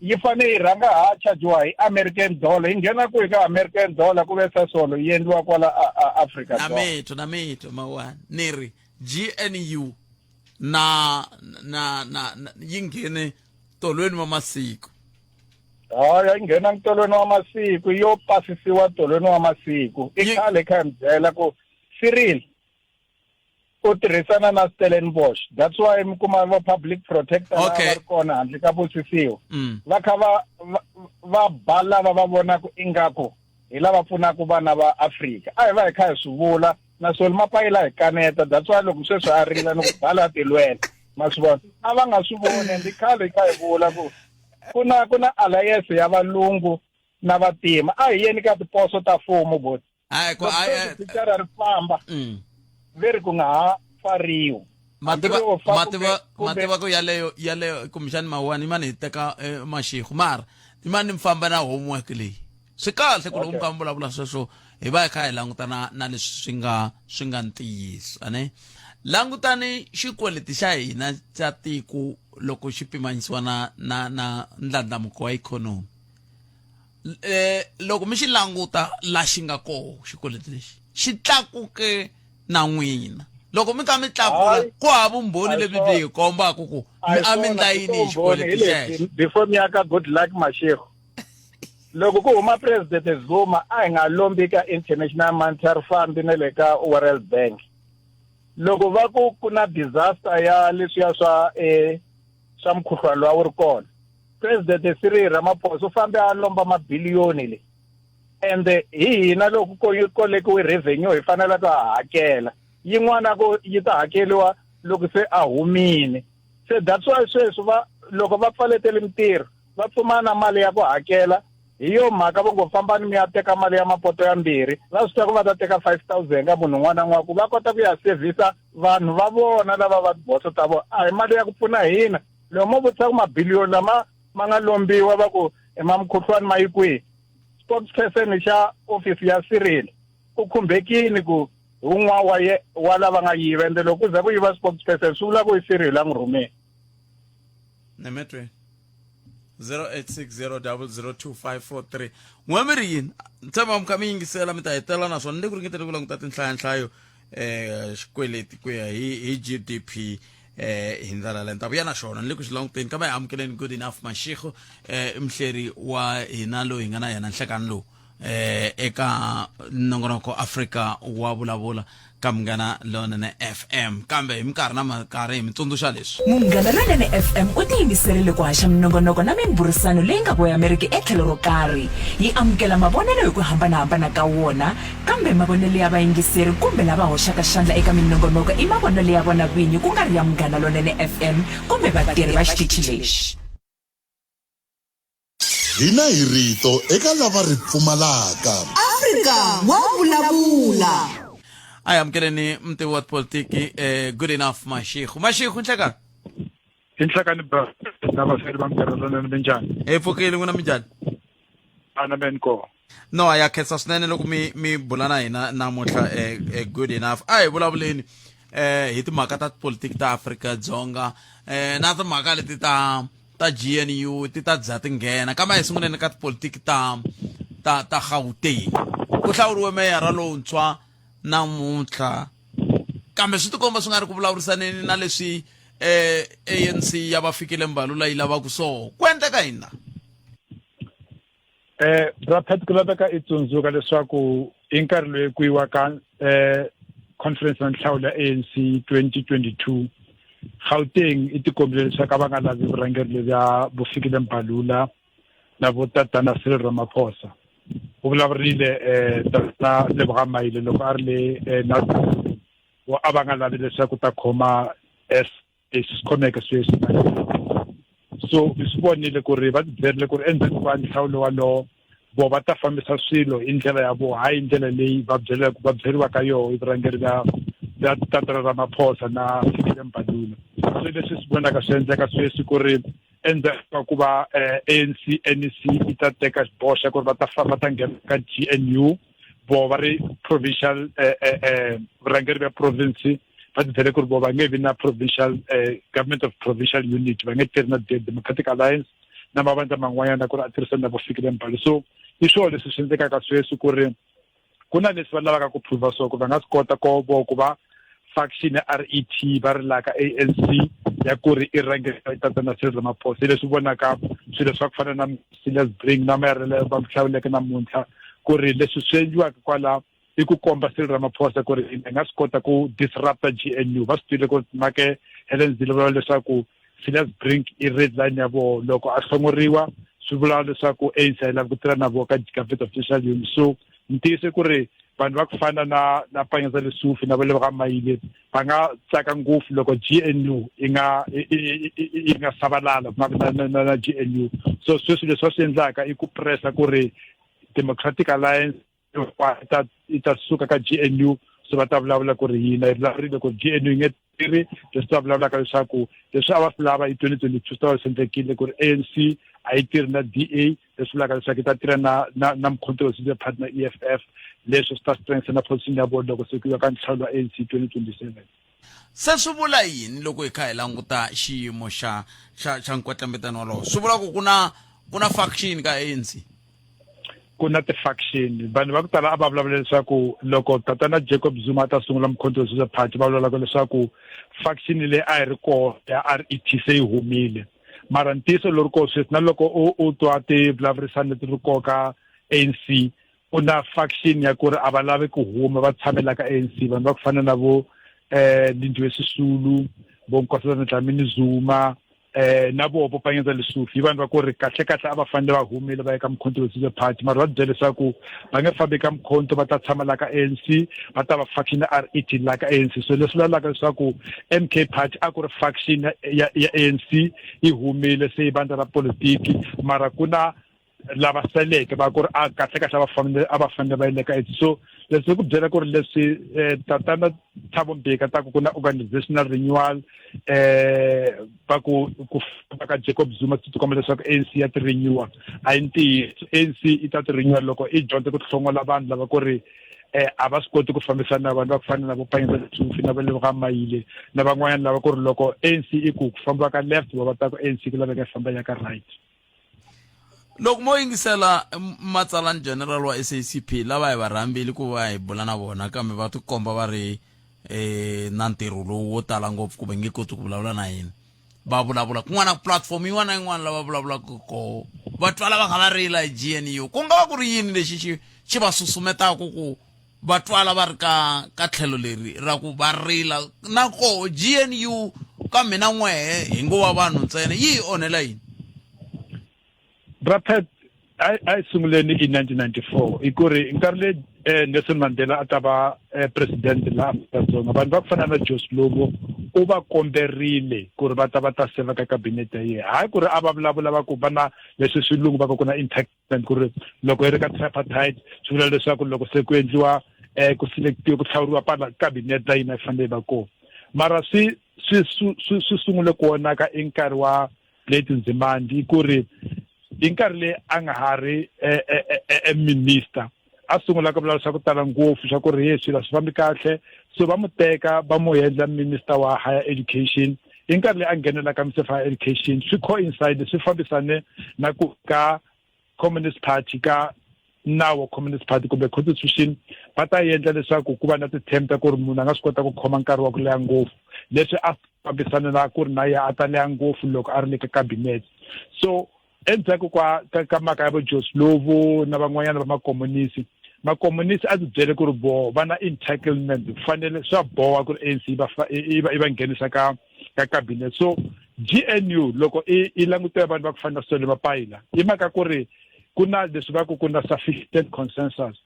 yi fanele yi rhanga ha chajiwa hi American dollar yi nghena kwihi ka American dollar ku ve Sasol yi endliwa kwala Africa na mitwa na mitwa mawani ni ri GNU na na na yi nghene tolweni wa masiku hayi yi nghena tolweni wa masiku yo pasisiwa tolweni wa masiku i khale kha mi byela ku Cyril u tirhisana na Stellenbosch that's why mi kuma va public protector okay. va ri kona handle ka vusisiwa mm. va kha va va ba lava va vonaka ingaku hi lava pfunaka vana va Afrika a hi va hi kha hi swi vula naswona mapayila hi kaneta that's why loko sweswi a rila ni ku bala tilwela ma swi vona a va nga swi voni ndi khale hi kha hi vula ku ku na ku na alliance ya valungu na vatima a hi yeni ka tiposo ta mfumo boti hayi ku hayi thicara ri famba mm. ve ri ku nga ha pfariwi mativa mativa mativa ku yaleyo yaleyo kumbexani mawani mani hi teka eh, maxiku mara imani mi famba na homework leyi swi kahle ku loko mi kha mi vulavula sweswo hi va hi kha hi languta na na leswi swi nga swi nga ntiyiso ane langutani xikweleti xa hina xa tiko loko xi pimanyisiwa na na na ndlandlamuko wa ikhonomi eh loko mi xi languta la xi nga koho xikweleti lexi xi tlakuke na n'wina loko mi kha mi tlakula ku hava vumbhoni lebyi byi hi kombaka ku mi a mi ndla yini hi xikweleti xexo before mi ya ka good luck mashego loko ku huma president Zuma a hi nga lombi ka International Monetary Fund na le ka World Bank loko va ku ku na disaster ya leswiya swa eh swa mukhuhlwani lowa wu ri kona president Cyril Ramaphosa u fambe a lomba mabiliyoni le ende hi hina loko ko kolekiwe revenue hi fanele ku hakela yin'wana ku yi ta hakeriwa loko se a humile se that's why sweswi va loko va pfaletele mintirho va pfumala na mali ya ku hakela hi yo mhaka va ngo fambani mi ya teka mali ya mapoto yambirhi va swi tiva ku va ta teka 5000 ka munhu un'wana na un'wana ku va kota ku ya sevhisa vanhu va vona lava va tiboso ta vona a hi mali ya ku pfuna hina loko mo vutisa ku mabiliyoni lama ma nga lombiwa va ku i ma mukhuhlwani ma yi kwihi spokesperson xa office ya Cyril u khumbekini ku hi wun'wana wa ye wa lava nga yiva ende loko ku za ku yiva spokesperson swi vula ku i Cyril a n'wi rhumeni nemetweni 0860002543 n'we mi ri yini ni tshemba mi kha mi yingisela mi ta hetela naswona ni le ku ringeteni ku languta tinhlayanhlayo eh xikweleti ku ya hi hi GDP eh hi ndlela leyi ni ta vuya na xona ni le ku xi languteni kambe hi amukeleni good enough mashego eh i muhleri wa hina loyi hi nga na yena nhlekani lowu eh eka nongonoko Afrika wa vulavula ka Munghana Lonene FM kambe hi minkarhi na minkarhi hi mi tsundzuxa leswi Munghana Lonene FM u tiyimiserile ku haxa minongonoko na mimbhurisano leyi nga voyameriki etlhelo ro karhi. Yi amukela mavonelo hi ku hambana-hambana ka wona, kambe mavonelo ya vayingiseri kumbe lava hoxaka xandla eka minongonoko i mavonelo ya vona vinyi ku nga ri ya Munghana Lonene FM kumbe vatirhi va xitichi lexi. Hina hi rito eka lava ri pfumalaka. Afrika wa vulavula. A hi amukeleni mutivi wa tipolitiki eh, good enough Mashego. Mashego nhlekani. Hi nhlekani bra na vaseri va minkarhi lonene minjhani? Hi pfukile n'wina minjhani? Ana me ni kona. No, ya khensa swinene loko mi mi bula na hina namuntlha good enough. A hi vulavuleni hi timhaka ta tipolitiki ta Afrika-Dzonga na timhaka leti ta ta GNU ti ta dza ti nghena kambe a hi sunguleni ka tipolitiki ta ta ta Gauteng. Ku hlawuriwe meyara lowuntshwa namuntlha kambe swi tikomba swi nga ri ku vulavurisaneni na leswi ANC ya va fikile Mbalula yi lavaka swoho. Ku endleka yini na? Bra Pat ku laveka i tsundzuka leswaku i nkarhi loyi ku yiwa ka conference ya nhlawulo ya ANC 2022 Gauteng i tikombile leswaku a va nga lavi vurhangeri lebya vo Fikile Mbalula na vo tatana Cyril Ramaphosa. U vulavurile tatana Lebogang Maile loko a ri le Nelson a va nga lavi leswaku ta khoma S lexi swi khomeke sweswi so hi swi vonile ku ri va tibyerile ku ri endzhaku ka nhlawulo walowo vo va ta fambisa swilo hi ndlela ya vo hayi ndlela leyi va byelaka va byeriwaka yoho hi vurhangeri bya bya tatana Ramaphosa na Fikile Mbalula. So leswi swi vonaka swi endleka sweswi ku ri endzhaku ka ku va ANC NEC yi ta teka xiboho xa ku ri va ta va ta nghena ka GNU vo va ri provincial vurhangeri bya province va ti byele ku ri vo va nge vi na provincial government of provincial unit va nge tirhi na Democratic Alliance na mavandla man'wanyana ku ri a tirhisana na vo Fikile Mbalula. So hi swona leswi swi endlekaka sweswi ku ri ku na leswi va lavaka ku prova swo ku va nga swi kota ko vo ku va faction ya RET va ri la ka ANC ya ku ri i rhangela tatana Cyril Ramaphosa leswi vonaka swilo swa ku fana na Silas Brink na mayarele va hlawuleke namuntlha ku ri leswi swi endliwaka kwala i ku komba Cyril Ramaphosa ku ri hi nga swi kota ku disrupta GNU. Va swi twile ku make Helen Zille vula leswaku Silas Brink i red line ya vona loko a hlongoriwa swi vula leswaku ANC a yi lavi ku tirha na vona ka government of national unity. So ntiyiso ku ri vanhu va ku fana na na Panyaza Lesufi na va le va ka Maile va nga tsaka ngopfu loko GNU yi nga yi nga savalala ku nga vi na na na GNU. So sweswi leswi va swi endlaka i ku pressa ku ri Democratic Alliance yi ta yi ta suka ka GNU se va ta vulavula ku ri hina hi vulavurile ku ri GNU yi nge tirhi leswi ta vulavulaka leswaku leswi a va swi lava hi 2022 swi ta va swi endlekile ku ri ANC a yi tirhi na DA leswi vulaka leswaku yi ta tirha na na na Mkhonto we Sizwe Party na EFF leswi swi ta strengthen na position ya vona loko se ku yiwa ka nhlawulo wa ANC 2027. Se swi vula yini loko hi kha hi languta xiyimo xa xa xa nkwetlembetano wolowo? Swi vula ku ku na ku na faction ka ANC? Ku na ti-faction. Vanhu va ku tala a va vulavula leswaku loko tatana Jacob Zuma a ta sungula Mkhonto we Sizwe Party va vulavulaka leswaku faction leyi a yi ri kona ya RET se yi humile. Mara ntiyiso lowu ri kona sweswi na loko u u twa tivulavurisano leti ri kona ka ANC ku na faction ya ku ri a va lavi ku huma va tshamela ka ANC vanhu va ku fana na vo Lindiwe Sisulu vo Nkosazana Dlamini Zuma na voho vo Panyaza Lesufi hi vanhu va ku ri kahle kahle a va fanele va humile va ya ka Mkhonto we Sizwe Party mara va byela leswaku va nge fambi ka Mkhonto va ta tshama la ka ANC va ta va faction ya RET la ka ANC. So leswi vulaka leswaku MK Party a ku ri faction ya ya ANC yi humile se yi vandla ra politiki mara ku na lava seleke va ku ri a kahle kahle a va fanele a va fanele va yile ka ANC. So leswi ku byela ku ri leswi tatana Thabo Mbeki a ta ku ku na organizational renewal va ku ku famba ka Jacob Zuma swi tikomba leswaku ANC ya ti renewa a yi ntiyiso. ANC yi ta ti renewa loko i dyondze ku hlongola vanhu lava ku ri a va swi koti ku fambisana na vanhu va ku fana na vo Panyaza Lesufi na va Lebogang Maile na van'wanyana lava ku ri loko ANC i ku ku fambiwa ka left va va ta ku ANC ku laveka yi famba ya ka right. Loko mo yingisela matsalani general wa SACP lava hi va rhambile ku va hi bula na vona kambe va tikomba va ri na ntirho lowu wo tala ngopfu kumbe nge koti ku vulavula na hina va vulavula kun'wana platform yin'wana na yin'wana lava vulavulaka koho va twala va kha va rila hi GNU ku nga va ku ri yini lexi xi xi va susumetaka ku va twala va ri ka ka tlhelo leri ra ku va rila na koho GNU ka mina n'wehe hi ngo wa vanhu ntsena yi hi onhela yini? Bra Pat, a hi sunguleni hi 1994 hi ku ri nkarhi leyi Nelson Mandela a ta va president laha Afrika-Dzonga vanhu va ku fana na Joe Slovo u va komberile ku ri va ta va ta seva ka cabinet ya yena hayi ku ri a va vulavula va ku va na leswi swilungu va ku ku na impact ku ri loko yi ri ka tripartite swi vula leswaku loko se ku endliwa ku selectiwa ku hlawuriwa pala cabinet la yina yi fanele yi va kona mara swi swi swi swi sungule ku vonaka i nkarhi wa late Nzimande ku ri Hi nkarhi leyi a nga ha ri e, e, e, e minister a sungula ku vulavula swa ku tala ngopfu swa ku ri ye swilo a swi fambi kahle so va mu teka va mu endla minister wa higher education hi nkarhi leyi a nghenela ka minister of higher education swi coincide swi fambisane na ku ka communist party ka nawu wa communist party kumbe constitution va ta endla leswaku ku va na ti-term ta ku ri munhu a nga swi kota ku khoma nkarhi wa ku leha ngopfu leswi a fambisana na ku ri na yena a ta leha ngopfu loko a ri le ka cabinet so endzhaku ka ka, ka mhaka ya vo Joslovo na van'wanyana va makomunisi makomunisi a ti byele ku ri vo va na entitlement fanele swa boha ku ri ANC va i va i va nghenisa ka ka cabinet so GNU loko i i langutela vanhu va ku fana na Sole Mapaila i mhaka ku ri ku na leswi va ku ku na sufficient consensus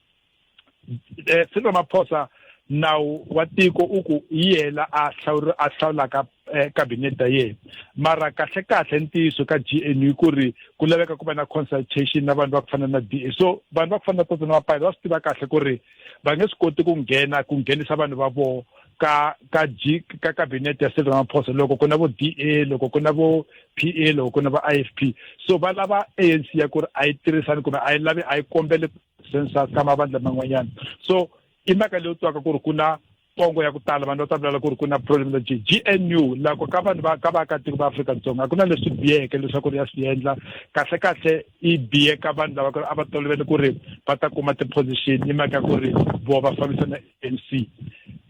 eh Cyril Ramaphosa nawu wa tiko u ku yena a hlawuri a hlawulaka eh, cabinet ya yena mara kahle kahle ntiyiso ka GNU ku ri ku laveka ku va na consultation na vanhu va ku fana na DA so vanhu va ku fana na Tatana Mapaila va swi tiva kahle ku ri va nge swi koti ku nghena ku nghenisa vanhu va vona ka ka G ka cabinet ya Cyril Ramaphosa loko ku na vo DA loko ku na vo PA loko ku na vo IFP so va lava ANC ya ku ri a yi tirhisani kumbe a yi lavi a yi kombeli census ka mavandla man'wanyana so i mhaka leyi twaka ku ri ku na pongo ya ku tala vanhu va ta vulavula ku ri ku na problem la GNU loko ka vanhu va ka vaakatiko va Afrika-Dzonga a ku na leswi biyeke leswaku ri ya swi endla kahle kahle i biye ka vanhu lava ku ri a va tolovele ku ri va ta kuma ti-position hi mhaka ku ri vo va fambisana na ANC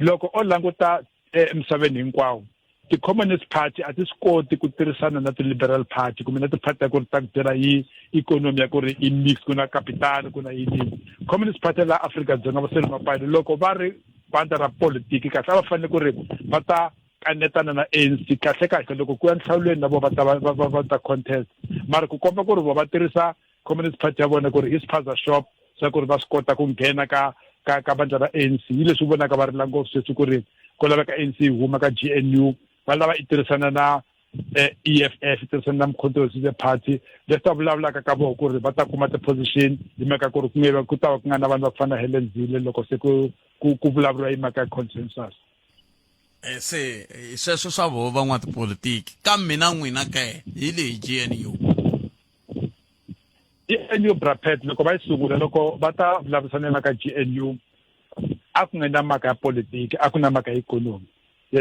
loko o languta emisaveni hinkwawo ti-communist party a ti swi koti ku tirhisana na ti-liberal party kumbe na ti-party ta ku ri ta ku byela hi ikhonomi ya ku ri i mix ku na capital ku na yini communist party la Afrika-Dzonga va Cyril Mapaila loko va ri vandla ra politiki kahle a va fanele ku ri va ta kanetana na ANC kahle kahle loko ku ya nhlawulweni na vona va ta va va va ta contest mara ku komba ku ri vo va tirhisa communist party ya vona ku ri i spaza shop swa ku ri va swi kota ku nghena ka ka ka vandla ra ANC hi leswi vonaka va rila ngopfu sweswi ku ri ku laveka ANC yi huma ka GNU va lava i tirhisana na EFF i tirhisana na Mkhonto we Party leswi ta vulavulaka ka vona ku ri va ta kuma ti-position hi mhaka ku ri ku nge ku ta va ku nga na vanhu va ku fana na Helen Zille loko se ku ku ku vulavuriwa hi mhaka ya consensus Eh, se eh, sweswo swa voho van'watipolitiki ka mina n'wina ke hi leyi GNU GNU Brapet loko va yi sungula loko va ta vulavurisana mhaka GNU a ku nga na mhaka ya politiki a ku na mhaka ya ikhonomi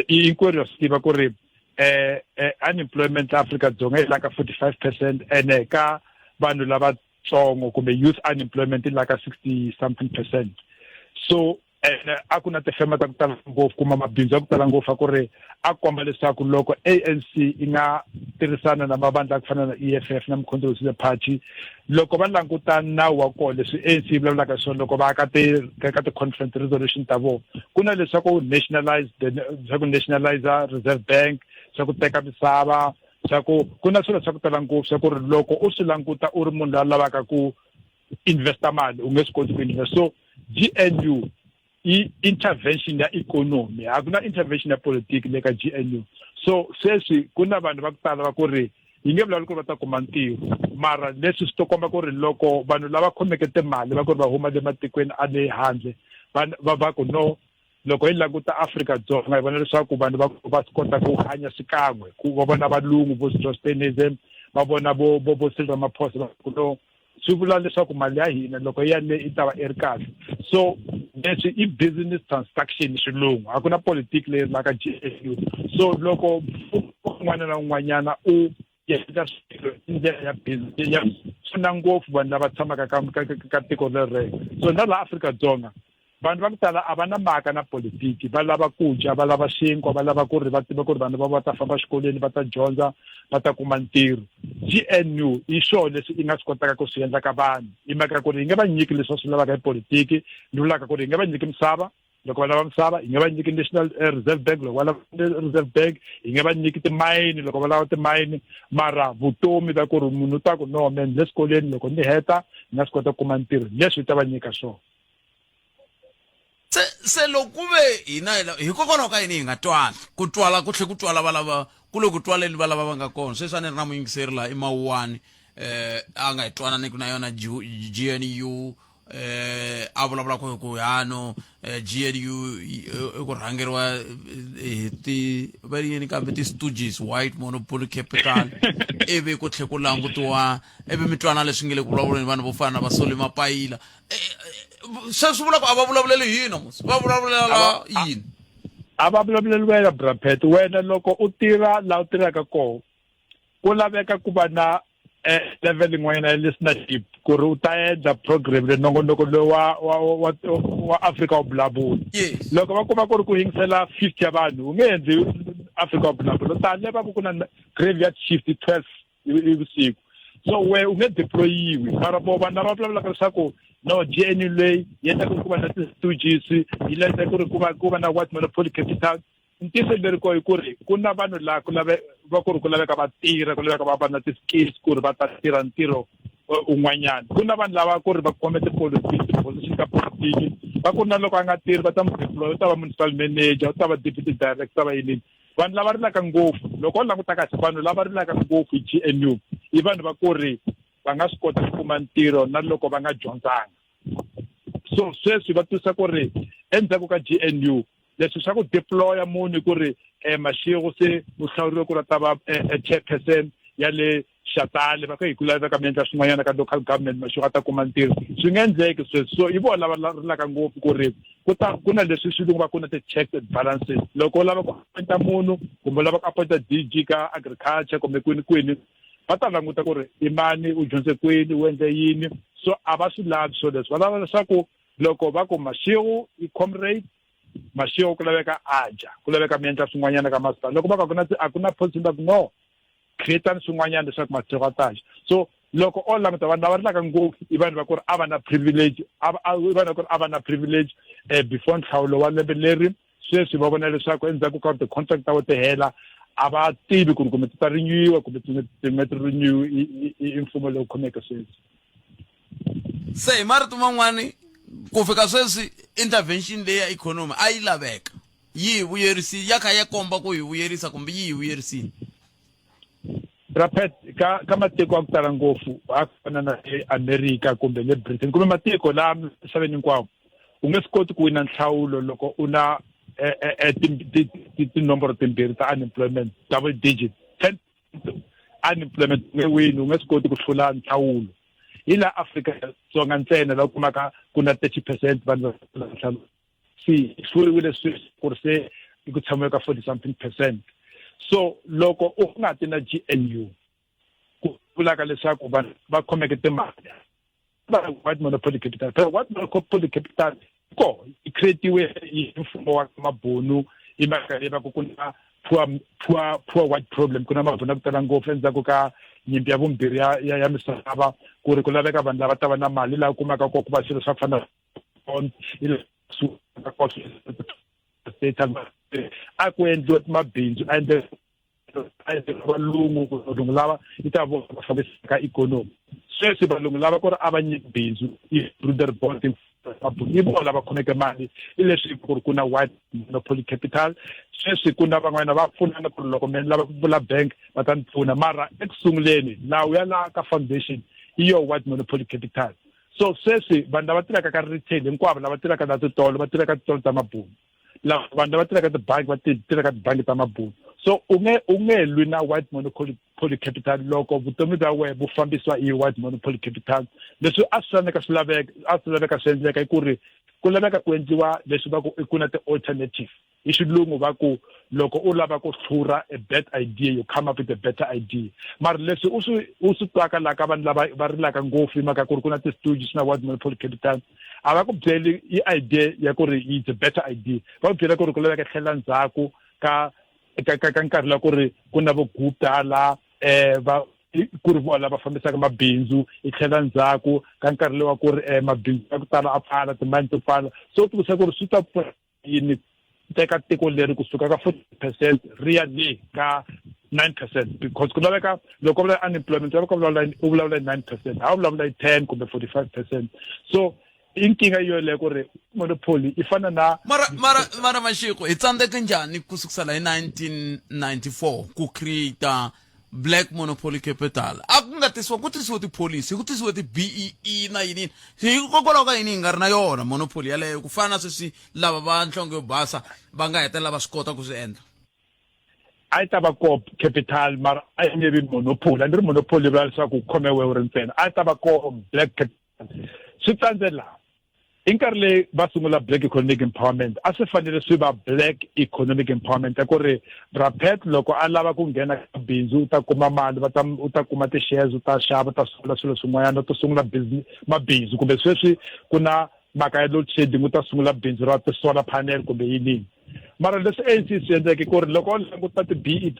hinkwerhu ya swi tiva ku ri eh, eh unemployment la Afrika-Dzonga yi la ka 45 percent ene ka vanhu lavatsongo kumbe youth unemployment yi la ka 60 something percent so ene a ku na tifeme ta ku tala ngopfu kuma mabindzu ya ku tala ngopfu a ku ri a komba leswaku loko ANC yi nga tirhisana na mavandla ya ku fana na EFF na Mkhonto we Party loko va languta nawu wa kona leswi ANC yi vulavulaka swona loko va ka ti ka ti-conference resolution ta vona ku na leswaku nationalize swa ku nationalize reserve bank swa ku teka misava swa ku ku na swilo swa ku tala ngopfu swa ku ri loko u swi languta u ri munhu loyi a lavaka ku investa mali u nge swi koti ku invest so GNU i intervention ya economy a ku na intervention ya politiki le ka GNU so sweswi ku na vanhu va ku tala va ku ri yi nge vulavuli ku ri va ta kuma ntirho mara leswi swi to komba ku ri loko vanhu lava khomeke timali va ku ri va huma le matikweni a le handle va va ku no loko hi languta Afrika-Dzonga hi vona leswaku vanhu va va swi kota ku hanya xikan'we ku va vona valungu vo Strostenism va vona vo vo vo Cyril Ramaphosa va ku no swi vula leswaku mali ya hina loko ya le yi ta va i ri kahle so leswi i business transaction xilungu a ku na politiki leyi rilaka GNU so loko un'wana na un'wanyana u endla swilo hi ndlela ya business ya pfuna ngopfu vanhu lava tshamaka ka ka ka tiko lerero so na laha Afrika-Dzonga vanhu va ku tala a va na mhaka na politiki va lava ku dya va lava xinkwa va lava ku ri va tiva ku ri vanhu va va ta famba xikolweni va ta dyondza va ta kuma ntirho GNU hi swona leswi i nga swi kotaka ku swi endla ka vanhu hi mhaka ku ri hi nge va nyiki leswi va swi lavaka hi politiki ni vulaka ku ri hi nge va nyiki misava loko va lava misava hi nge va nyiki national eh, reserve bank loko va lava reserve bank hi nge va nyiki timayini loko va lava timayini mara vutomi ta ku ri munhu u ta ku no man le xikolweni loko ni heta ni nga swi kota ku kuma ntirho leswi hi ta va nyika swona se se loko ku ve hina hikokwalaho ka yini hi nga twali ku twala ku tlhe ku twala valava ku le ku twaleni valava va nga kona sweswi a ni ri na muyingiseri laha i mawuwani eh a nga hi twananiku na yona GNU eh a vulavula ku ku hano eh, GNU i ku rhangeriwa eh, hi ti va ri yini kambe ti-stooges white monopoly capital ivi ku tlhe ku langutiwa ivi mi twana leswi nge le ku vulavuleni vanhu vo fana na va Solly Mapaila. Eh, eh, sweswi vula ku a va vulavuleli hina mos va vulavulela yini? A va vulavuleli wena brapet. Wena loko u tirha laha u tirhaka kona, ku laveka ku va na eh, level yin'wanyana ya listenership ku ri u ta endla program leyi nongonoko lowu wa wa wa wa Afrika wa vulavula. Yes. Loko va kuma ku ri ku yingisela 50 ya vanhu, u nge endli Afrika wa vulavula. U ta leva ku ku na graveyard shift 12 hi vusiku. So we u nge deployiwi. Mara vo vanhu lava vulavulaka leswaku no GNU leyi yi endla ku ri ku va na ti-stooges, yi endla ku ri ku va ku va na white monopoly capital. Ntiyiso leri ko i ku ri ku na vanhu laha ku lave va ku ri ku laveka va tirha, ku laveka va va na ti-skills ku ri va ta tirha ntirho un'wanyana. Ku na vanhu lava ku ri va khome tipolotiki, ti-position ta politiki, va ku ri na loko a nga tirhi va ta n'wi deploy, u ta va municipal manager, u ta va deputy director, u ta va yini. Vanhu lava rilaka ngopfu, loko u languta kahle vanhu lava rilaka ngopfu hi GNU i vanhu va ku ri va nga swi kota ku kuma ntirho na loko va nga dyondzanga. So sweswi va twisa ku ri endzhaku ka GNU leswi swa ku deploya munhu ku ri eh, Mashego se u hlawuriwe ku ri a ta va eh, eh, chairperson ya le Xatale, va ku hi ku laveka mi endla swin'wanyana ka local government, Mashego a ta kuma ntirho. Swi nga endleki sweswi. So i vona lava rilaka ngopfu ku ri ku ta ku na leswi xilungu va ku na ti-checks and balances. Loko u lava ku appointa munhu kumbe u lava ku appointa DG ka agriculture kumbe kwini kwini, va ta languta ku ri i mani, u dyondze kwini, u endle yini. So a va swi lavi swilo leswi, va lava leswaku loko va ku Mashego i comrade, Mashego ku laveka a dya, ku laveka mi endla swin'wanyana ka masipala. Loko va ku a ku na a ku na position, va ku no, creatani swin'wanyana leswaku Mashego a ta dya. So loko o languta vanhu lava rilaka ngopfu i vanhu va ku ri a va na privilege, a i vanhu va ku ri a va na privilege eh, before nhlawulo wa lembe leri. Sweswi va vona leswaku endzhaku ka ti-contract ta vona ti hela, a va tivi ku ri kumbe ti ta renewiwa kumbe ti nga ti renew i mfumo lowu khomeke sweswi. Se hi marito man'wani, ku fika sweswi intervention leyi ya ikhonomi a yi laveka, yi hi vuyerisi, ya kha ya komba ku hi vuyerisa kumbe yi hi vuyerisile? Rapet, ka ka matiko ya ku tala ngopfu, a fana na le America kumbe le Britain kumbe matiko laha misaveni hinkwawo, u nge swi koti ku wina nhlawulo loko u na eh, eh, eh, tinomboro timbirhi ta unemployment, double digit 10 unemployment, u nge wini, u nge swi koti ku hlula nhlawulo. Hi laha Afrika Dzonga ntsena la u kumaka ku na 30% vanhu va nhlawulo. Se hluriwile sweswi ku ri se i ku tshamiwe ka 40 something percent. So loko u nga ti na GNU, ku vulaka leswaku vanhu va khomeke timali va white monopoly capital. Phela white monopoly capital ko yi creatiwe hi mfumo wa mabunu hi mhaka leyi va ku ku na poor, poor, poor white problem, ku na mabunu ya ku tala ngopfu endzhaku ka nyimpi ya vumbirhi ya, ya, ya misava, ku ri ku laveka vanhu lava ta va na mali laha kumaka ko ku va swilo swa ku fana a ku endliwa mabindzu a endle valungu ku valungu lava yi ta vona va fambisaka ikhonomi. Sweswi valungu lava ku ri a va nyiki bindzu i Broederbond, i vona lava khomeke mali, i leswi ku ri ku na white monopoly capital. Sweswi ku na van'wana va pfunana ku ri loko mi lava ku pfula bank va ta ni pfuna, mara eku sunguleni nawu ya laha ka foundation i yo white monopoly capital. So sweswi vanhu lava tirhaka ka retail hinkwavo, lava tirhaka na titolo va tirhaka titolo ta mabunu, lava vanhu lava tirhaka tibangi va tirhaka tibangi ta mabunu. So u nge u nge lwi na white monopoly capital loko vutomi bya wena bu fambisiwa hi white monopoly capital. Leswi a swi laveka swi laveka a swi laveka swi endleka i ku ri ku laveka ku endliwa leswi va ku i ku na ti-alternative. Hi xilungu va ku loko u lava ku hlura a bad idea, you come up with a better idea. Mara leswi u swi u swi twaka laha ka vanhu lava va rilaka ngopfu hi mhaka ku ri ku na ti-stooges na white monopoly capital, a va ku byeli i idea ya ku ri it's a better idea, va ku byela ku ri ku laveka tlhela ndzhaku ka ka ka ka nkarhi la ku ri ku na vo Gupta la eh va ku ri vona lava fambisaka mabindzu, i tlhela ndzhaku ka nkarhi lowa ku ri eh mabindzu ya ku tala a pfala, timayini to pfala. So u tivisa ku ri swi ta pfuna yini teka tiko leri kusuka ka 40% ri ya le ka 9%, because ku laveka loko u vulavula unemployment laveka u vulavula hi 9%, ha u vulavula hi 10 kumbe 45%. So i nkingha yoleyo ku ri monopoly i fana na mara mara mara Mashiko, hi tsandzeke njhani ku sukusela hi 1994 ku create black monopoly capital? A ku nga tisiwa ku tisiwe tipholisi ku tisiwe ti-bee na yini yini hikokwalaho ka yini hi nga ri na yona monopoly yaleyo ku fana na sweswi lava va nhlonge yo basa va nga hetelela va swi kota ku swi endla A yi ta va ko capital, mara a yi nge vi monopoly. A ni ri monopoly yi vula leswaku u khome wehe u ri ntsena. A yi ta va ko black capital. Swi tsandze laha i nkarhi leyi va sungula black economic empowerment, a swi fanele swi va black economic empowerment ya ku ri Brapet loko a lava ku nghena ka bindzu u ta kuma mali, va ta u ta kuma ti-shares, u ta xava, u ta sungula swilo swin'wanyana, u ta sungula business mabindzu, kumbe sweswi ku na mhaka ya load shedding, u ta sungula bindzu ra ti-solar panel kumbe yinini. Mara leswi ANC swi endleke ku ri loko u languta ti-BE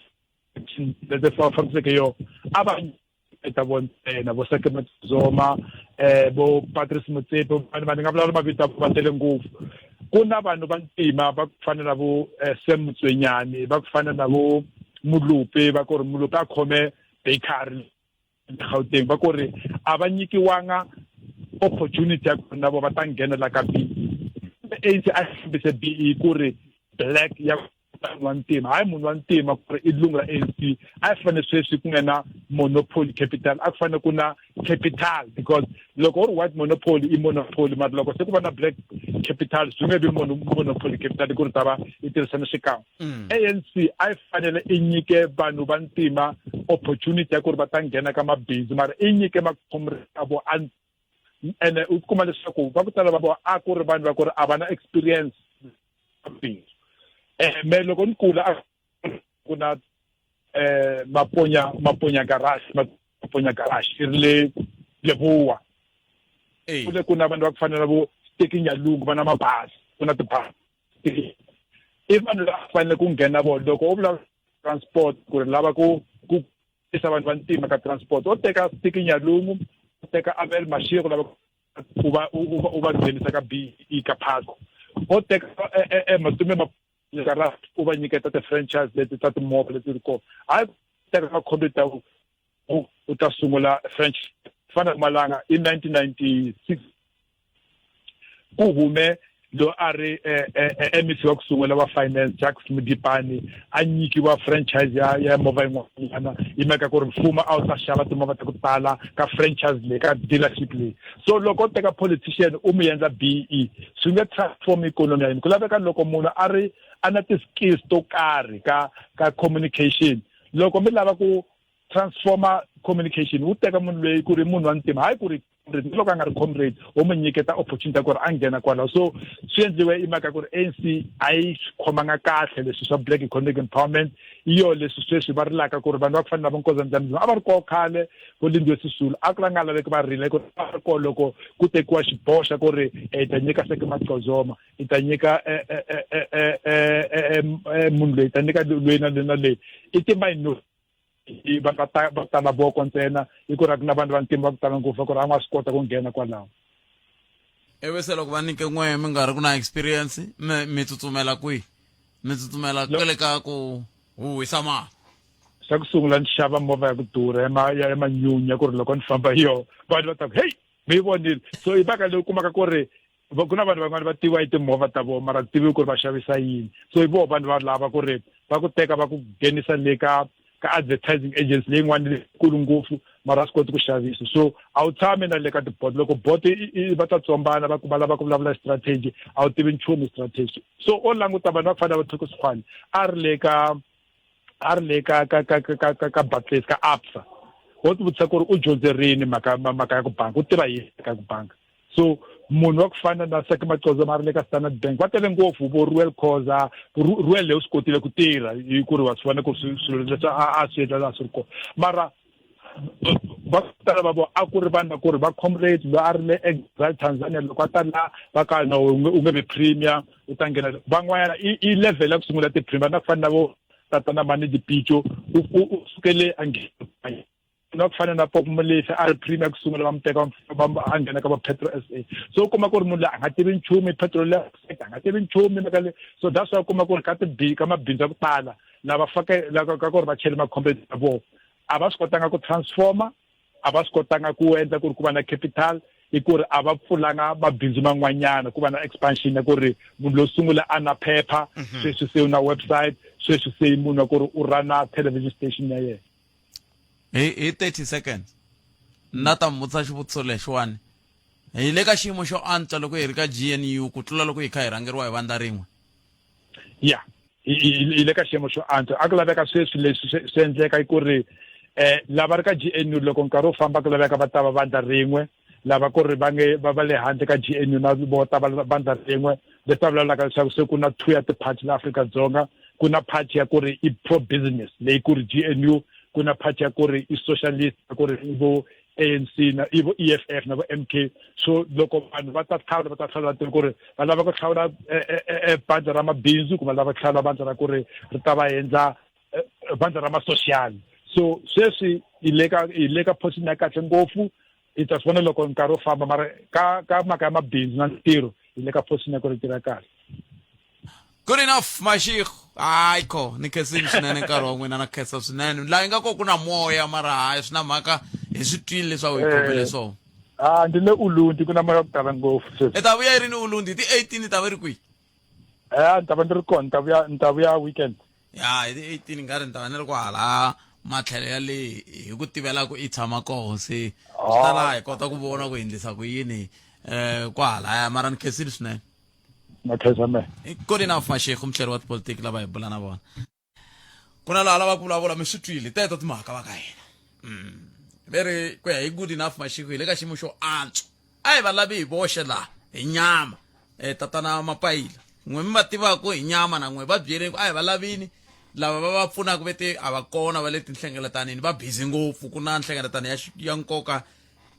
leti fambiseke yo a va ta vo ntsena vo Saki Zoma, vo Patrice Motsepe, vanhu va ni nga vulavula mavito va tele ngopfu. Ku na vanhu va ntima va ku fana na vo Sam Motsuenyane, va ku fana na vo Mulupe, va ku ri Mulupe a khome bakery Gauteng, va ku ri a va nyikiwanga opportunity ya ku na vo va ta nghena la ka BE. ANC a fambise BE ku ri black ya munhu wa ntima, hayi munhu wa ntima ku ri i lungu ra ANC. A yi fanele sweswi ku nga na monopoly capital, a ku fanele ku na capital, because loko u ri white monopoly i monopoly, mara loko se ku va na black capital swi nge vi monopoly capital, ku ri ta va yi tirhisana xikan'we. ANC a yi fanele i nyike vanhu va ntima opportunity ya ku ri va ta nghena ka mabindzu, mara i nyike makhomri ya vo ene u kuma leswaku va ku tala va vona a ku ri vanhu va ku ri a va na experience bindzu. Me loko ni kula a ku na Maponya garage, Maponya garage i ri le Lebowa. Ku le ku na vanhu va ku fana na vo Teki Nyalungu, va na mabazi, ku na tibazi. I vanhu lava fanele ku nghena vona. Loko u vulavula transport ku ri lava ku ku tisa vanhu va ntima ka transport, u teka Teki Nyalungu, u teka Abel Mashego, lava u va u va nghenisa ka BE ka Phasco, o teka Matume Makara, u va nyiketa ti-franchise leti ta timovha leti ri kona. Hayi teka makhombo ta u ta sungula French fana Malanga in 1996 ku hume lo a ri MEC wa ku sungula wa finance, Jacques Modipane, a nyikiwa franchise ya movha yin'wanyana yi mhaka ku ri mfumo a wu ta xava timovha ta ku tala ka franchise leyi, ka dealership leyi. So loko u teka politician u mu endla BE, swi nge transform economy ya yini. Ku laveka loko munhu a ri a na ti-skills to karhi ka communication, loko mi lava ku transforma communication, wu teka munhu loyi ku ri munhu wa ntima, hayi ku ri comrade, ni loko a nga ri comrade, wo mu nyiketa opportunity ya ku ri a nghena kwalaho. So swi endliwe i mhaka ku ri ANC a yi swi khomanga kahle leswi swa black economic empowerment. Hi yo leswi sweswi va rilaka ku ri vanhu va ku fana na vo Nkoza Dlamini a va ri koho khale, vo Lindiwe Sisulu a ku la nga laveki va rila, ku va ri koho loko ku tekiwa xiboho xa ku ri hi ta nyika Seke Macozoma, hi ta nyika munhu loyi, hi ta nyika loyi na loyi na loyi. I ti-minority va va ta va tala voko ntsena, hi ku ri a ku na vanhu va ntima va ku tala ngopfu ku ri a nga swi kota ku nghena kwalaho. Ivi se loko va nyike n'we mi nga ri ku na experience, mi tsutsumela kwihi? Mi tsutsumela kwele ka ku huhwisa mali? Xa ku sungula ni xava movha ya ku durha ya manyunyu, ya ku ri loko ni famba hi yona vanhu va ta ku hey, mi yi vonile. So i mhaka leyi u kumaka ku ri ku na vanhu van'wana va tiviwa hi timovha ta vona, mara tivi ku ri va xavisa yini. So hi voho vanhu va lava ku ri va ku teka va ku nghenisa le ka advertising agency leyin'wana leyikulu ngopfu, mara a swi koti ku xavisa. So a wu tshami na le ka ti-board, loko board va ta tsombana va ku va lava ku vulavula strategy, a wu tivi nchumu strategy. So o languta vanhu va ku fana na va Thoko Sekgwane, a ri le ka a ri le ka ka ka ka ka ka Barclays, ka Absa, wo ti vutisa ku ri u dyondze rini mhaka ya ku banka, u tiva yini mhaka ya ku banka. So munhu wa ku fana na Saki Maxhosa ma ri le ka Standard Bank, va tele ngopfu vo Ruel Khoza. Ruel leyi u swi kotile ku tirha hi ku ri wa swi vona ku swilo leswi a swi endla a swi ri kona, mara va tala va vona a ku ri vanhu va ku ri va comrade loyi a ri le exile Tanzania, loko a ta la va ka no u nge vi premier, u ta nghena van'wanyana i level ya ku sungula ti-premier na ku fana na vo tatana Mani Dipitso, u sukele a nghena na ku fana na Pop Molefe a ri premier ku sungula, va mu teka va a nghena ka va Petro SA. So u kuma ku ri munhu loyi a nga tivi nchumu petroleum sector, a nga tivi nchumu mhaka leyi. So that's why u kuma ku ri ka mabindzu ya ku tala lava fake ka ku ri va chele makhombo ya vona, a va swi kotanga ku transforma, a va swi kotanga ku endla ku ri ku va na capital, i ku ri a va pfulanga mabindzu man'wanyana ku va na expansion ya ku ri munhu lowo sungula a na phepha, sweswi se u na website, sweswi se i munhu wa ku ri u rana television station ya yena. Hi 30 seconds. Na ta mi vutisa xivutiso lexiwani. Hi le ka xiyimo xo antswa loko hi ri ka GNU ku tlula loko hi kha hi rhangeriwa hi vandla rin'we. Ya, hi le ka xiyimo xo antswa. A ku laveka sweswi leswi swi endleka i ku ri lava ri ka GNU loko nkarhi wu famba ku laveka va ta va vandla rin'we, lava ku ri va nge va va le handle ka GNU na vo ta va vandla rin'we. Leswi va vulavulaka leswaku se ku na 2 ya ti-party la Afrika-Dzonga, ku na party ya ku ri i pro business leyi ku ri GNU, ku na party ya ku ri i socialist ya ku ri i vo ANC na i vo EFF na vo MK. So loko vanhu va ta hlawula, va ta hlawula va ku ri va lava ku hlawula bandla ra mabindzu kumbe va lava ku hlawula bandla ra ku ri ri ta va endla bandla ra ma-social. So sweswi hi le ka, hi le ka position ya kahle ngopfu. Hi ta swi vona loko nkarhi wu famba, mara ka mhaka ya mabindzu na ntirho hi le ka position ya ku ri tirha kahle. Good enough Mashego. Hayi kho ni khensile swinene nkarhi wa n'wina, na khensa swinene. Laha ingaku ku na moya mara hayi swi na mhaka, hi swi twile leswaku hi khomele swona. Ah, ndi le Ulundi, ku na moya wa ku tala ngopfu sweswi. I ta vuya yi ri ni Ulundi hi ti 18 i ta va ri kwihi? Ni ta va ni ri kona, ni ta vuya weekend. Ya, hi ti 18 nga ri ni ta va ni ri kwahala matlhelo ya le hi ku tivela ku i tshama koho, se swi ta laha hi kota ku vona ku hi endlisa ku yini kwahalaya, mara ni khensile swinene. Na khensa mehe. Good enough Mashego, muhleri wa tipolitiki lava hi bula na vona. Ku na laha lava ku vulavula mi swi twile teto timhaka va ka hina. Ve ri ku ya hi Good enough Mashego hi le ka xiyimo xo antswa. A hi va lavi hi voxe laha hi nyama. Tatana Mapayila n'we mi va tivaka hi nyama na n'we va byeleni ku a hi va lavini lava va va pfunaka ve te a va kona va le tinhlengeletanini va busy ngopfu, ku na nhlengeletano ya nkoka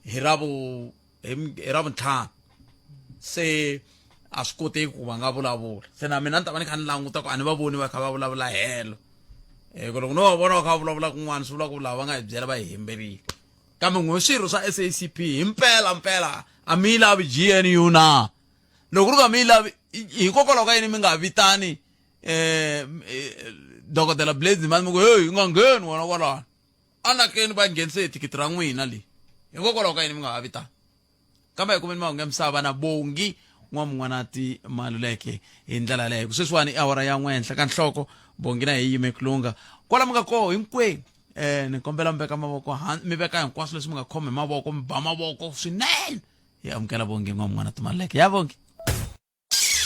hi ra vu hi Ravuntlhanu, se a swi koteki ku va nga vulavula. Se na mina ni ta va ni kha ni languta ku a ni va voni va kha va vulavula helo, hi ku loko no va vona va kha va vulavula kun'wana swi vula ku lava va nga hi byela va hi hemberile. Kambe n'we swirho swa SACP hi mpela mpela a mi yi lavi GNU na? Loko ku ri ku a mi yi lavi, hikokwalaho ka yini mi nga vitani dokodela Blade Nzimande mi ku heyi u nga ngheni wena kwalano, anakeni va nghenise hi thikithi ra n'wina leyi, hikokwalaho ka yini mi nga ha vitani? Kambe hi kumeni mahungu ya misava na Bongi N'wamun'wanati Maluleke hi ndlela yaleyo. Ku sweswiwani i awara ya n'we henhla ka nhloko, Bongi na hi yime ku lungha kwala mi nga koho hinkwenu. Ni kombela mi veka mavoko mi veka hinkwaswo leswi mi nga khoma hi mavoko, mi ba mavoko swinene. Hi amukela Bongi N'wamun'wanati Maluleke. Ya Bongi.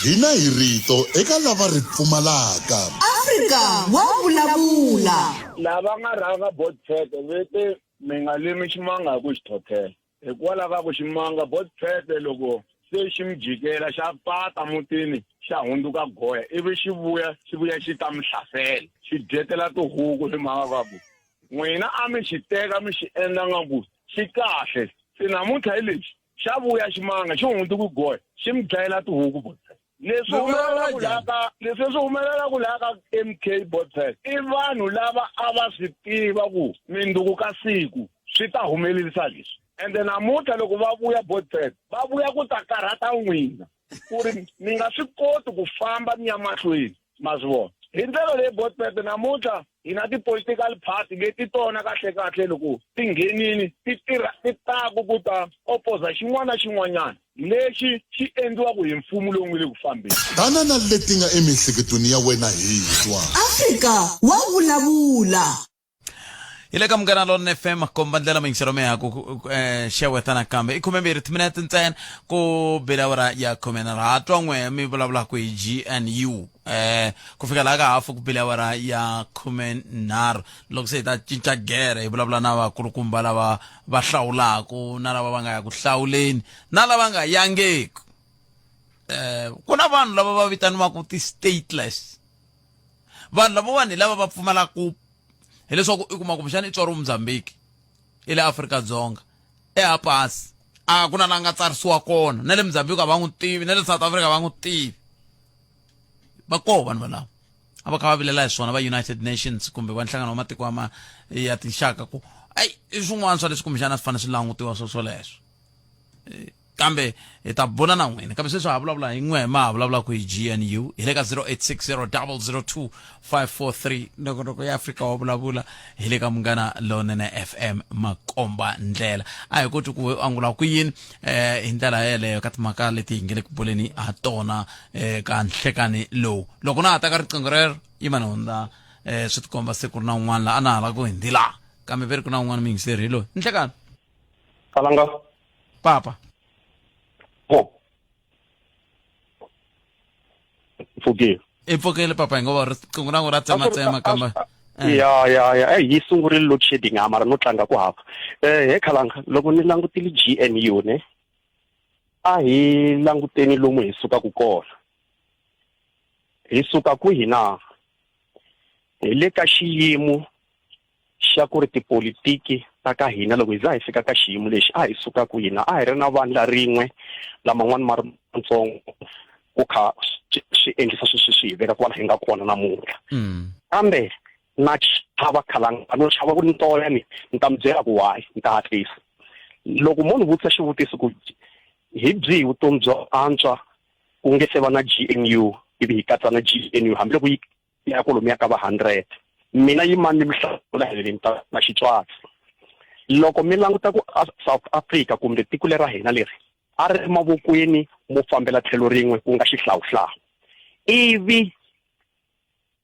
Hina hi rito eka lava ri pfumalaka. Afrika wa vulavula. Lava nga rhanga Botsheke ve te mi nga limi ximanga hi ku xi thothela. Hikwalaho ka ku ximanga Botsheke loko se xi mi jikela xa pata mutini xa hundzuka goya ivi xi vuya xi vuya xi ta mi hlasela xi dyetela tihuku hi mhaka ka ku n'wina a mi xi teka mi xi endla nga ku xi kahle se namuntlha hi lexi xa vuya ximanga xi hundzuki goya xi mi dlayela tihuku Botsek. Leswi humelelaka laha ka leswi swi humelelaka laha ka MK Botsek i vanhu lava a va swi tiva ku minduku ka siku swi ta humelerisa leswi ende namuntlha loko va vuya Botsek va vuya ku ta karhata n'wina ku ri mi nga swi koti ku famba mi ya mahlweni ma swi vona hi ndlela leyi Botsek namuntlha hi na ti-political party leti tona kahle kahle loko ti nghenini ti tirha ti taku ku ta opoza xin'wana na xin'wanyana lexi xi endliwaka hi mfumo lowu nga le ku fambeni. Tana na leti nga emiehleketweni ya wena hi twa. Afrika wa vulavula. Hi le ka Munghana Lonene FM, komba ndlela muyingiseri wa mehe ku xeweta nakambe. I khumembirhi timinete ntsena ku bile awara ya khumenharhu. Ha twa n'we mi vulavulaka hi GNU. Ku fika laha ka hafu ku bile awara ya 13, loko se hi ta cinca gere hi vulavula na vakulukumba lava va hlawulaku na lava va nga ya ku hlawuleni na lava nga yangeku. Ku na vanhu lava va vitaniwaka ti-stateless. Vanhu lavawani hi lava va pfumalaku, hileswaku i kuma kumbexana i tswariwe Mozambique, i le Afrika-Dzonga, e ha pasi a ku na la nga tsarisiwa kona, na le Mozambique a va n'wi tivi, na le South Africa a va n'wi tivi. Va koho vanhu valavo a va kha va vilela hi swona va United Nations kumbe va nhlangano wa matiko ma ya tinxaka ku ai i swin'wana swa leswi kumbexana swi fanele swi langutiwa swo swoleswo. Kambe hi ta bula na n'wina, kambe sweswi ha vulavula hi n'we ma ha vulavulaka hi GNU. Hi le ka 0860002543 nongonoko ya Afrika wa vulavula hi le ka Munghana Lonene FM makomba ndlela. A hi koti ku angula ku yini hi ndlela yeleyo ka timhaka leti hi nge le ku buleni ha tona ka nhlekani lowu. Loko na ha ta ka riqingho rero yima ni hundza swi tikomba se ku ri na un'wana la a na ha lava ku hindzi laha, kambe ve ri ku na un'wana muyingiseri hi loyi. Nhlekani. Kalanga. Papa. Oh. Pfukile. I pfukile papa hi ngo va riqingho ra ra tsematsema kambe. Eh. Ya ya ya eh yi sungurile load shedding ha mara no tlanga ku hava. Eh he Khalanga loko ni langutile GNU ne a hi languteni lomu hi sukaka kona. Hi suka kwihi na? Hi le ka xiyimo xa ku ri tipolitiki ta ka hina loko hi za hi fika ka xiyimo lexi a hi suka ku hina a hi ri na vandla rin'we laman'wana ma ri matsongo ku kha swi endlisa sweswi swi hi veka kwala hi nga kona namuntlha mm. kambe na chava khalanga no chava ku ni toya ni ni ta mi byela ku why ni ta hatlisa loko mo ni vutisa xivutiso ku hi byihi vutomi byo antswa ku nge se va na GNU ivi hi katsa na GNU hambiloko yi ya kwalomuya ka va 100 mina yimani ni mi hlamula hi ririmi ta na xitswatsi loko mi languta ku South Africa kumbe tiko lera hina leri a ri mavokweni mo fambela tlhelo rin'we ku nga xihlawuhlawu ivi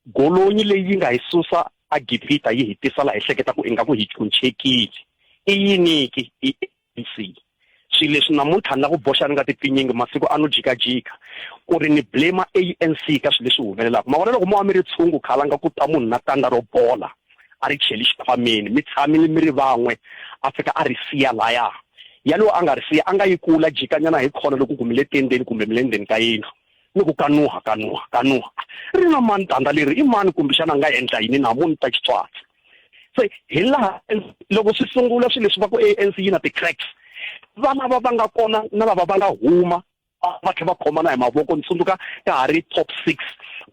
golonyi leyi yi nga hi susa aGibita yi hi tisa laha hi hleketa ku ingaku hi chunchekile i yiniki i ANC swilo leswi namuntlha ni la ku boxa ni nga ti pfinyingi masiku a no jikajika ku ri ni blame ANC ka swilo leswi humelelaka ma vona loko mo va mi ri tshungu khalanga ku ta munhu na tanda ro bola a ri cheli xikhwameni mi tshamile mi ri van'we a fika a ri siya laya yalowo a nga ri siya a nga yi kula jikanyana hi khona loko ku mi le tendeni kumbe mi le ndzeni ka yindlu ni ku ka nuha ka nuha ka nuha ri na mani tanda leri i mani kumbexana a nga endla yini na munhu ta xitswatsi se hi laha loko swi sungula swilo leswi va ku ANC yi na ti-cracks vana va va nga kona na lava va nga huma va tlhela va khomana hi mavoko ni tsundzuka ka ha ri top six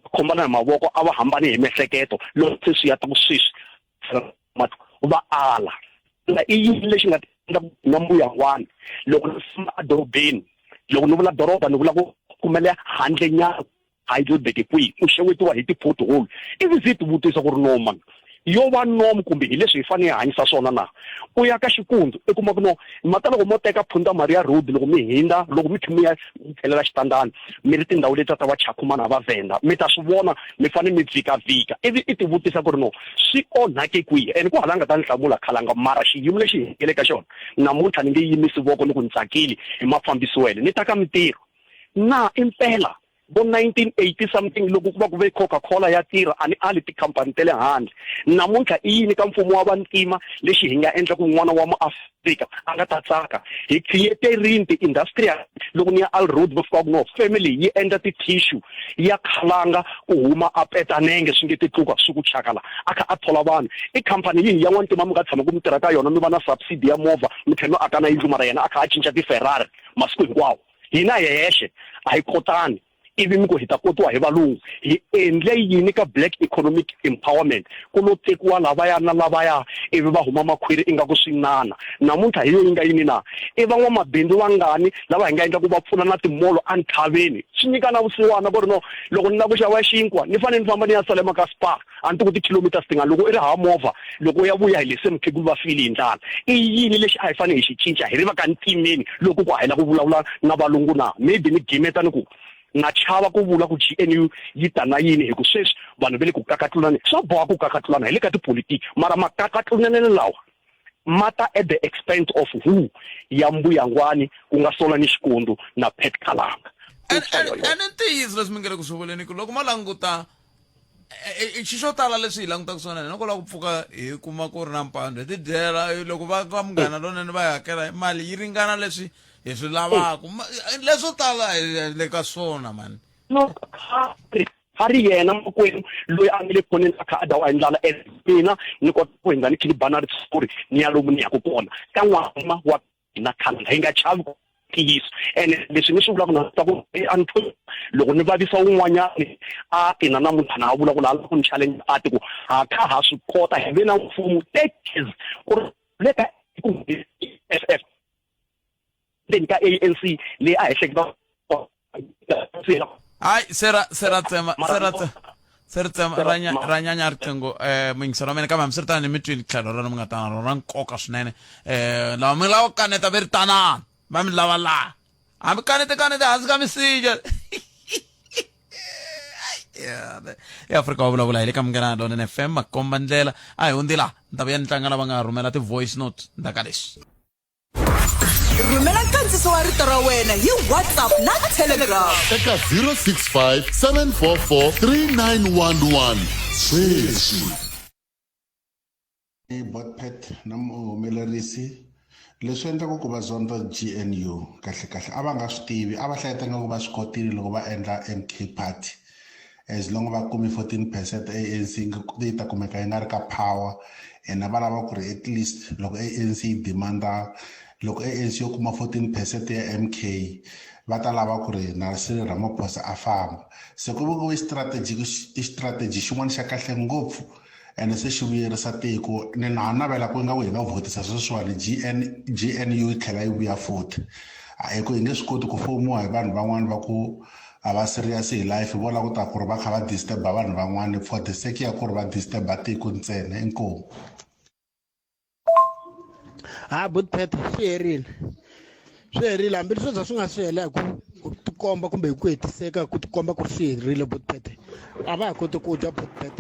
va khomana hi mavoko a va hambane hi miehleketo loko se swi ya ta ku sweswi va ala i yini lexi nga endla na mbuyangwani loko ni famba edorobeni loko ni vula doroba ni vula ku kumela handle nyana Heidelberg kwihi u xewetiwa hi ti-pothole ivi ndzi tivutisa ku ri no man yo va nom kumbe hi leswi hi fanele hi hanyisa swona na u ya ka xikundzu i kuma ku no mata loko mo teka phunta maria road loko mi hindza loko mi tlhe mi ya mi tlhelela xitandani mi ri tindhawu letiya ta va chakhumana va venda mi ta swi vona mi fanele mi vhikavhika ivi i tivutisa ku ri no swi onhake kwihi ene ku hala nga ta ni hlamula khalanga mara xiyimo lexi hi nge le ka xona namuntlha ni nge yimisi voko ni ku ni tsakile hi mafambisiwele ni ta ka mintirho na impela vo 1980 something loko ku va ku ve Coca-Cola ya tirha a ni ali tikhampani ta le handle namuntlha i yini ka mfumo wa vantima lexi hi nga endla ku n'wana wa muAfrika a nga ta tsaka hi create rini ti-industrial loko ni ya Al Road va fika ku no family yi endla ti-tissue ya khalanga ku huma a peta nenge swi nge titluka swi ku chaka la a kha a thola vanhu i khampani yihi ya n'wantima mi nga tshama ku mi tirha ka yona mi va na subsidy ya movha mi tlhela mi aka na yindlu mara yena a kha a cinca ti-Ferrari masiku hinkwawo hina hexe a hi kotani ivi mi ku hi ta kotiwa hi valungu hi endle yini ka black economic empowerment ku lo tekiwa lavaya na lavaya ivi va huma makhwiri ingaku swinana namuntlha hi yo yi nga yini na i van'wamabindzu vangani lava hi nga endla ku va pfula na timolo enthaveni swi nyika na vusiwana ku ri no loko ni lava ku xava xinkwa ni fanele ni famba ni ya salema ka spa a ni tiku ti-kilometers tingani loko i ri hava movha loko u ya vuya hi le se mukhegulu va file hi ndlala i yini lexi a hi fanele hi xi cinca hi ri va ka ntimeni loko ku a hi la ku vulavula na valungu na maybe ni gimeta ni ku na chava ku vula ku GNU yi ta na yini hi ku sweswi vanhu va le ku kakatlulani swa boha ku kakatlulana hi le ka tipolitiki mara makakatlunanelo lawa ma ta at the expense of who ya mbuyangwani ku nga Solani Xikundu na Pat Khalanga ene ntiyiso leswi mi nge le ku swi vuleni ku loko mo languta e, e, xi xo tala leswi hi langutaka swona hina loko lava ku pfuka hi kuma ku ri na mpandhu hi tidyela loko va ka munghana lonene va hi hakela mali yi ringana leswi hi swi lavaka leswo tala hi le ka swona mani no a ri yena makwenu loyi a nga le khoneni a kha a dlawa hi ndlala and mina ni kota ku hundza ni kha ni ba na ritshuri ni ya lomu ni yaka kona ka n'wana wa hina khalanga hi nga chavi ku ntiyiso ene leswi ni swi vulaka na ta ku a ni loko ni vavisa wun'wanyani a ina namuntlha na ha vula ku laha ku ni challenge a ti ku ha kha ha swi kota hi ve na mfumo 30 years ku ri le ka EFF ndzeni ka ANC leyi a hi hleketa hayi se ra se ra tsema se ra tsema se ri tsema ra nya ra nyanya riqingho eh muyingiseri wa mina kambe hambiswiritano ni mi twini tlhelo rona mi nga tana rona ra nkoka swinene eh lava mi lava ku kaneta ve ri tanani va mi lava laha hambi kanete kanete hansi ka misinya eAfrika wa vulavula hi le ka Munghana Lonene FM makomba ndlela a hi hundzi laha ni ta vuya ni tlanga lava nga rhumela ti-voice note ndzhaku ka leswi. Rhumela nkandziso wa rito ra wena hi WhatsApp na Telegram. Eka 065 744 3911 sweswi. Botpet na muhumelerisi leswi endlaka ku va zondza GNU kahle kahle a va nga swi tivi a va hlayeta nga ku va swi kotile loko va endla MK party as long va kume 14 percent ANC yi ta kumeka yi nga ri ka power ene va lava ku ri at least loko ANC yi demanda loko ANC yo kuma 14 percent ya MK va ta lava ku ri na Cyril Ramaphosa a famba se ku vekiwe strategy i strategy xin'wana xa kahle ngopfu ene se xi vuyerisa tiko ni na ha navela ku ingaku hi nga vhotisa sweswiwani GN GNU yi tlhela yi vuya futhi hi ku hi nge swi koti ku fomiwa hi vanhu van'wani va ku a va serious hi life vo lava ku ta ku ri va kha va disturb-a vanhu van'wani for the sake ya ku ri va disturb-a tiko ntsena inkomu ha butpet swi herile swi herile hambi swo za swi nga swi hela hi ku tikomba kumbe hi ku hetiseka ku tikomba ku ri swi herile butpet a va ha koti ku dya butpet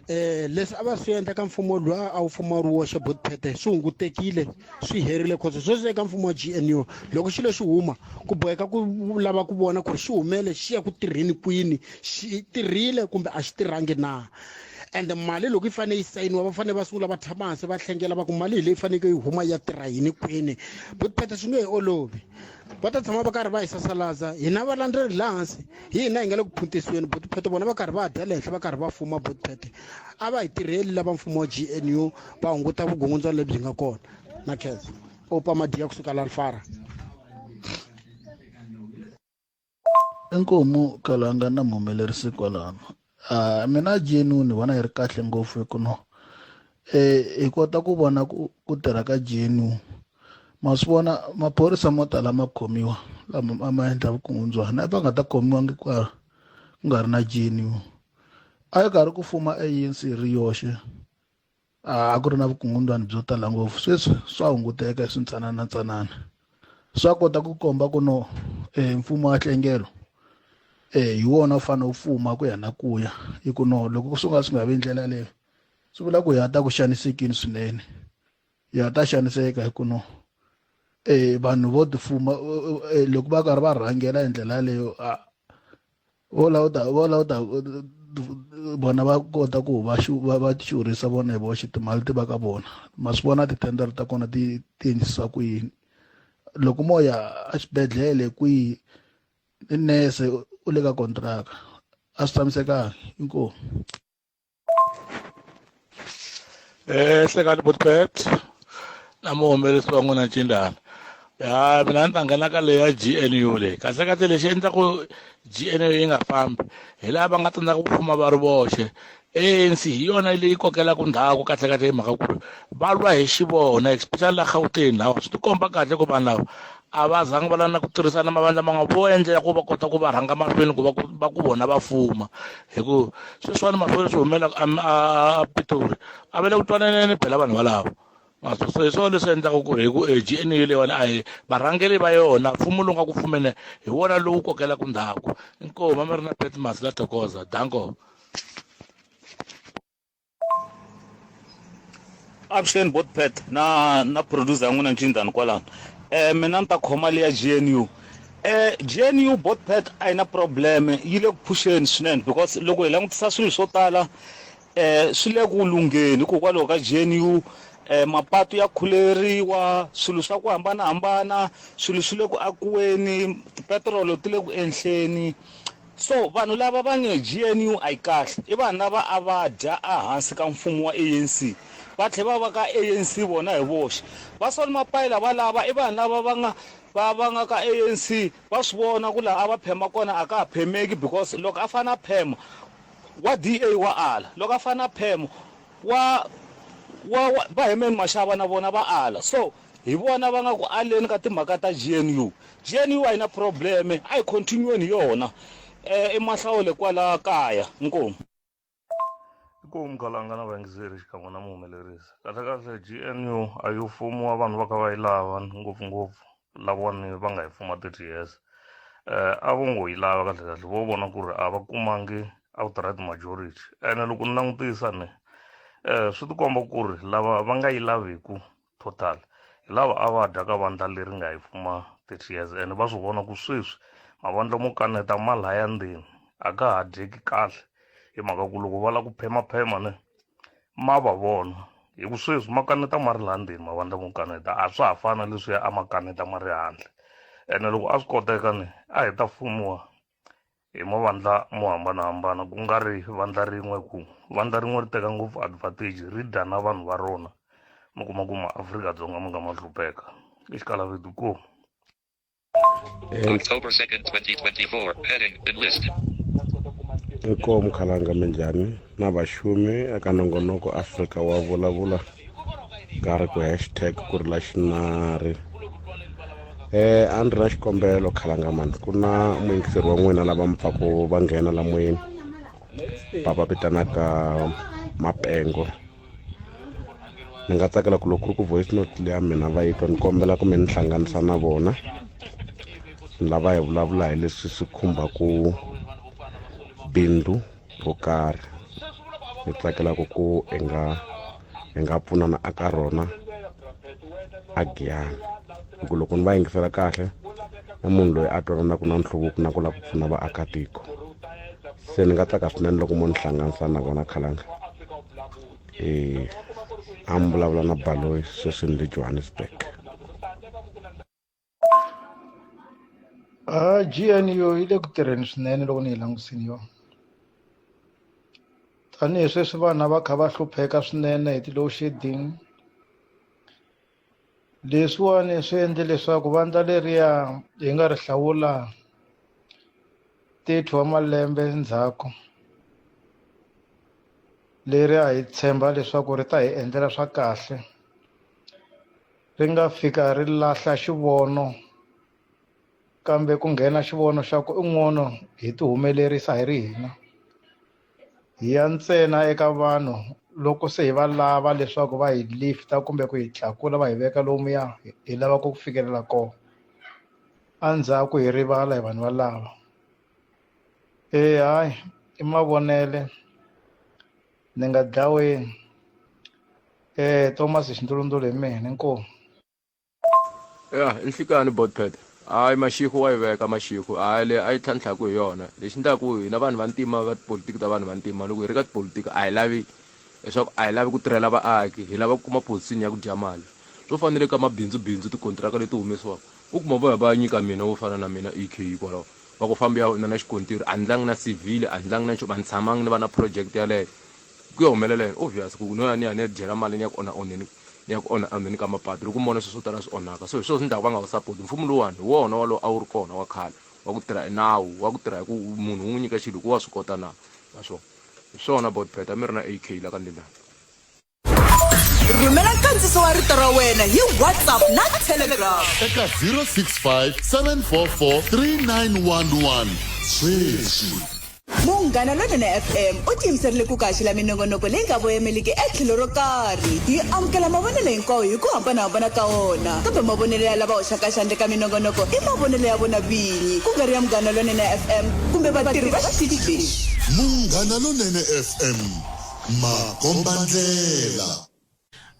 eh leswi a va swi endla ka mfumo luwa a wu fuma wu ri woxe butpet swi hungutekile swi herile cause sweswi eka mfumo wa GNU loko xilo xi huma ku boheka ku lava ku vona ku ri xi humele xi ya ku tirheni kwini xi tirhile kumbe a xi tirhangi na ende mali loko yi fanele yi sayiniwa va fanele va sungula va tshama hansi va hlengela va ku mali hi leyi faneleke yi huma ya tirha yini kwini butiphetha swi nge he olovi va ta tshama va karhi va hi sasalaza hina valandzeri laha hansi hi hina hi nga le ku phuntisiweni butiphethe vona va karhi va dya le henhla va karhi va fuma butiphethe a va hi tirheli lava mfumo wa GNU va hunguta vugungundzwana lebyi nga kona na khensa opa madiya kusuka la Alfara Inkomu Kalanga na muhumelerisi kwalano uh, mina GNU ni vona yi ri kahle ngopfu hi ku no eh hi kota ku vona ku ku tirha ka GNU ma swi vona maphorisa mo tala ma khomiwa lama a ma endla vukungundzwana va nga ta khomiwa ngi ku nga ri na GNU a yi karhi ku fuma ANC ri yoxe a ku ri na vukungundzwani byo tala ngopfu sweswi swa hunguteka hi swintsanana ntsanana swa kota ku komba ku no um mfumo wa nhlengelo um hi wona wu fanele wu fuma ku ya na ku ya hi ku no loko swo ka swi nga vi ndlela yaleyo swi vula ku hi ya ta ku xanisekini swinene hi ya ta xaniseka hi ku no um vanhu vo tifuma loko va karhi va rhangela hi ndlela yaleyo vo lava ta vo lava ta vona va kota ku va va va xurhisa vona hi voxe timali ti va ka vona ma swi vona titendere ta kona ti ti endlisiwa ku yini loko mo ya exibedhlele kwihi i nese u le ka kontraka a swi tshamisekanga inkomu Eh hlekani Butpet na muhumelerisi wa n'wina Cindana ya mina ni ta nghena ka leya GNU leyi kahle kahle lexi endlaku GNU yi nga fambi hi laha va nga tsandzaka ku fuma va ri voxe ANC hi yona leyi kokelaka ndhawu kahle kahle hi mhaka ku ri va lwa hi xivona especially la Gauteng lawa swi tikomba kahle ku vanhu lava a va zangi va lava na ku tirhisana mavandla man'wana vo endlela ku va kota ku va rhanga mahlweni ku va ku va ku vona va fuma hi ku sweswiwani mahlweni swi humelelaka a Pitori a va le ku twananeni phela vanhu valavo so hi swona leswi endlaka ku ri hi ku GNU leyiwani a hi varhangeri va yona mfumo lowu nga ku fumeni hi wona lowu kokelaka ndhaku inkomu a mi ri na Pat Masi la Thokoza danko avuxeni botpet na na producer ya n'wina ncindani kwalano um mina ni ta khoma leya G_N_U G_N_U botpet a yi na problem yi le ku phuxeni swinene because loko hi langutisa swilo swo tala swi le ku lungheni hikokwalaho ka G_N_U mapatu ya khuleriwa swilo swa ku hambanahambana swilo swi le ku akiweni tipetirolo ti le ku enhleni. So vanhu lava va nge GNU a yi kahle i vanhu lava a va dya ehansi ka mfumo wa ANC va tlhe va va ka ANC vona hi voxe. Va Sol Mapaila va lava i vanhu lava va nga va va nga ka ANC va swi vona ku laha a va phema kona a ka ha phemeki because loko a fane a phema wa DA wa ala loko a fane a phema wa wa wa va Herman Mashaba na vona va ala so Hi vona va nga ku aleni ka timhaka ta GNU. GNU a yi na problem, a hi continue-weni hi yona. I mahlawule kwala kaya. Inkomu. Inkomu Khalanga na vayingiseri xikan'we na muhumelerisi. Kahlekahle GNU a yo fumiwa vanhu va kha va yi lava ngopfungopfu lavawani va nga yi fuma 30 years. A vo ngo yi lava kahlekahle vo vona ku ri a va kumangi outright majority ene loko ni langutisa ni swi tikomba ku ri lava va nga yi laviku total Hi lava a va dya ka vandla leri nga hi fuma 30 years ene va swi vona ku sweswi mavandla mo kaneta ma laya ndzeni a ka ha dyeki kahle hi mhaka ku loko va lava ku phemaphema ne ma va vona hi ku sweswi ma kaneta ma ri laha ndzeni mavandla mo kaneta a swa ha fani na leswiya a ma kaneta ma ri handle ene loko a swi koteka ni a hi ta fumiwa hi mavandla mo hambanahambana ku nga ri vandla rin'we ku vandla rin'we ri teka ngopfu advantage ri dya na vanhu va rona mi kuma ku maAfrika-Dzonga ma nga ma hlupheka i xikalavetu ko. October 2nd, 2024. Heading, enlist. Inkomu Khalanga minjhani na vaxumi eka nongonoko Afrika wa vulavula karhi ku hashtag ku ri la xinari eh a ni ri na xikombelo Khalanga mani ku na muyingiseri wa n'wina lava mi pfaku va nghena la moyeni va va vitanaka Mapengo ni nga tsakela ku loko ku ri ku voice note leya mina va yi twa ni kombela ku mi ni hlanganisa na vona ni lava hi vulavula hi leswi swi khumbaku bindzu ro karhi ni tsakelaka ku hi nga hi nga pfunana aka rona a Giyani hi ku loko ni va yingisela kahle i munhu loyi a twananaka na nhluvuko na ku lava ku pfuna vaakatiko se ni nga tsaka swinene loko mo ni hlanganisa na vona khalanga e a mi vulavula na baloyi sweswi ni le Johannesburg. Ah, GNU yi le ku tirheni swinene loko ni yi langusini yona tanihi sweswi vanhu a va kha va hlupheka swinene hi ti-load shedding leswiwani swi endle leswaku vandla leriya hi nga ri hlawula 30 wa malembe ndzhaku leri a hi tshemba leswaku ri ta hi endlela swa kahle ri nga fika ri lahla xivono kambe ku nghena xivono xa ku i n'wono hi ti humelerisa hi ri hina hi ya ntsena eka vanhu loko se hi va lava leswaku va hi lifta kumbe ku hi tlakula va hi veka lomuya hi lavaka ku fikelela kona endzhaku hi rivala hi vanhu valava eya hayi i mavonele ni nga dlaweni Thomas Xindulundulu hi mina inkomu. Ya i nhlikani botpet hayi Mashiko wa yi veka Mashiko hayi leyi a yi tlhantlhaku hi yona lexi ndlaku hina vanhu vantima va tipolitiki ta vanhu vantima loko hi ri ka tipolitiki a hi lavi leswaku a hi lavi ku tirhela vaaki hi lava ku kuma position ya ku dya mali swo fanele ka mabindzu bindzu tikontiraka leti humesiwaka u kuma vo ya va ya nyika mina wo fana na mina E_K kwalaho va ku fambi ya na na xikontiri a ni tlangi na civil a ni tlangi na nchumu a ni tshamangi ni va na project yaleyo ku ya humelela yini obvious ku no ya ni ya ni ya dyela mali ni ya ku onha onheni ni ya ku onha onheni ka mapatu loko mi vona swilo swo tala swi onhaka so hi swona swi endlaka va nga wu support mfumo lowuwani hi wona walowo a wu ri kona wa khale wa ku tirha hi nawu wa ku tirha hi ku munhu u n'wi nyika xilo ku wa swi kota na ma swo hi swona botpet a mi ri na A_K la ka Ndindana. Rhumela nkandziso wa rito ra wena hi WhatsApp na Telegram. Eka 065 744 3911 sweswi. Munghana Lonene FM u tiyimiserile ku kaxela minongonoko leyi nga voyameliki etlhelo ro karhi. Hi amukela mavonelo hinkwawo hi ku hambanahambana ka wona, kambe mavonelo ya lava hoxaka xandla eka minongonoko i mavonelo ya vona vinyi, ku nga ri ya Munghana Lonene FM kumbe vatirhi va xitichi lexi. Munghana Lonene FM makombandlela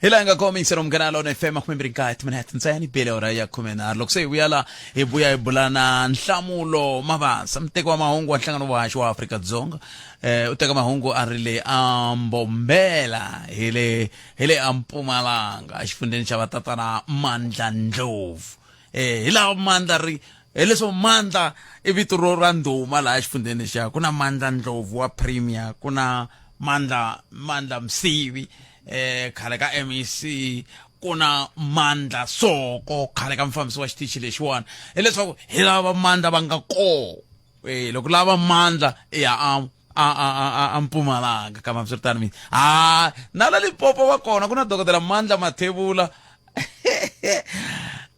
hi laha hi nga kona miyingiselo munghana lona fm 29 timinete ntsena yi bele hora ya 13 loko se hi vuya la hi vuya hi bula na nhlamulo mabasa muteki wa mahungu wa nhlangano wa haxi wa afrika-dzonga eh, u teka mahungu a ri le a mbombela hi le hi le a mpumalanga exifundzheni xa vatatana mandla ndlovu eh, hi laha mandla ri hileswo mandla i vito ro ra ndhuma laha exifundzheni lexiya ku na mandla ndlovu wa premier ku na mandla mandla msivi eh khale ka MEC ku na mandla soko khale ka mufambisi wa xitichi lexiwani hileswaku hi lava mandla va nga koo eh loko lava mandla ya a a a a a Mpumalanga ka hambiswiritano mina ha na la Limpopo va kona ku na dokodela Mandla Mathebula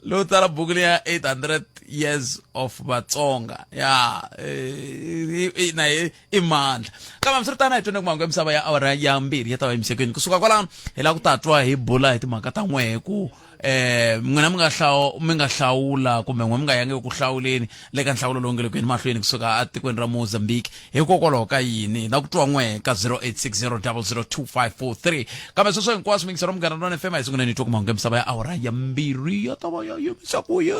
lowo tsala buku leya 800 years of Vatsonga ya eh, na i mandla kambe hambiswiritano hi twene ku mahungu ya misava ya awara ya mbirhi ya ta va yimisekweni kusuka kwalano hi lava ku ta twa hi bula hi timhaka ta n'wehe ku eh n'wina mi nga hlawu mi nga hlawula kumbe n'we mi nga yangi ku hlawuleni le ka nhlawulo lowu nge le ku yeni mahlweni kusuka etikweni ra Mozambique hikokwalaho ka yini na ku twa n'we ka 0860002543 kambe sweswo hinkwaswo mingisero munghana lona FM a hi sunguleni hi twa ku mahungu ya misava ya awara ya mbirhi ya ta va ya yimisa ku yini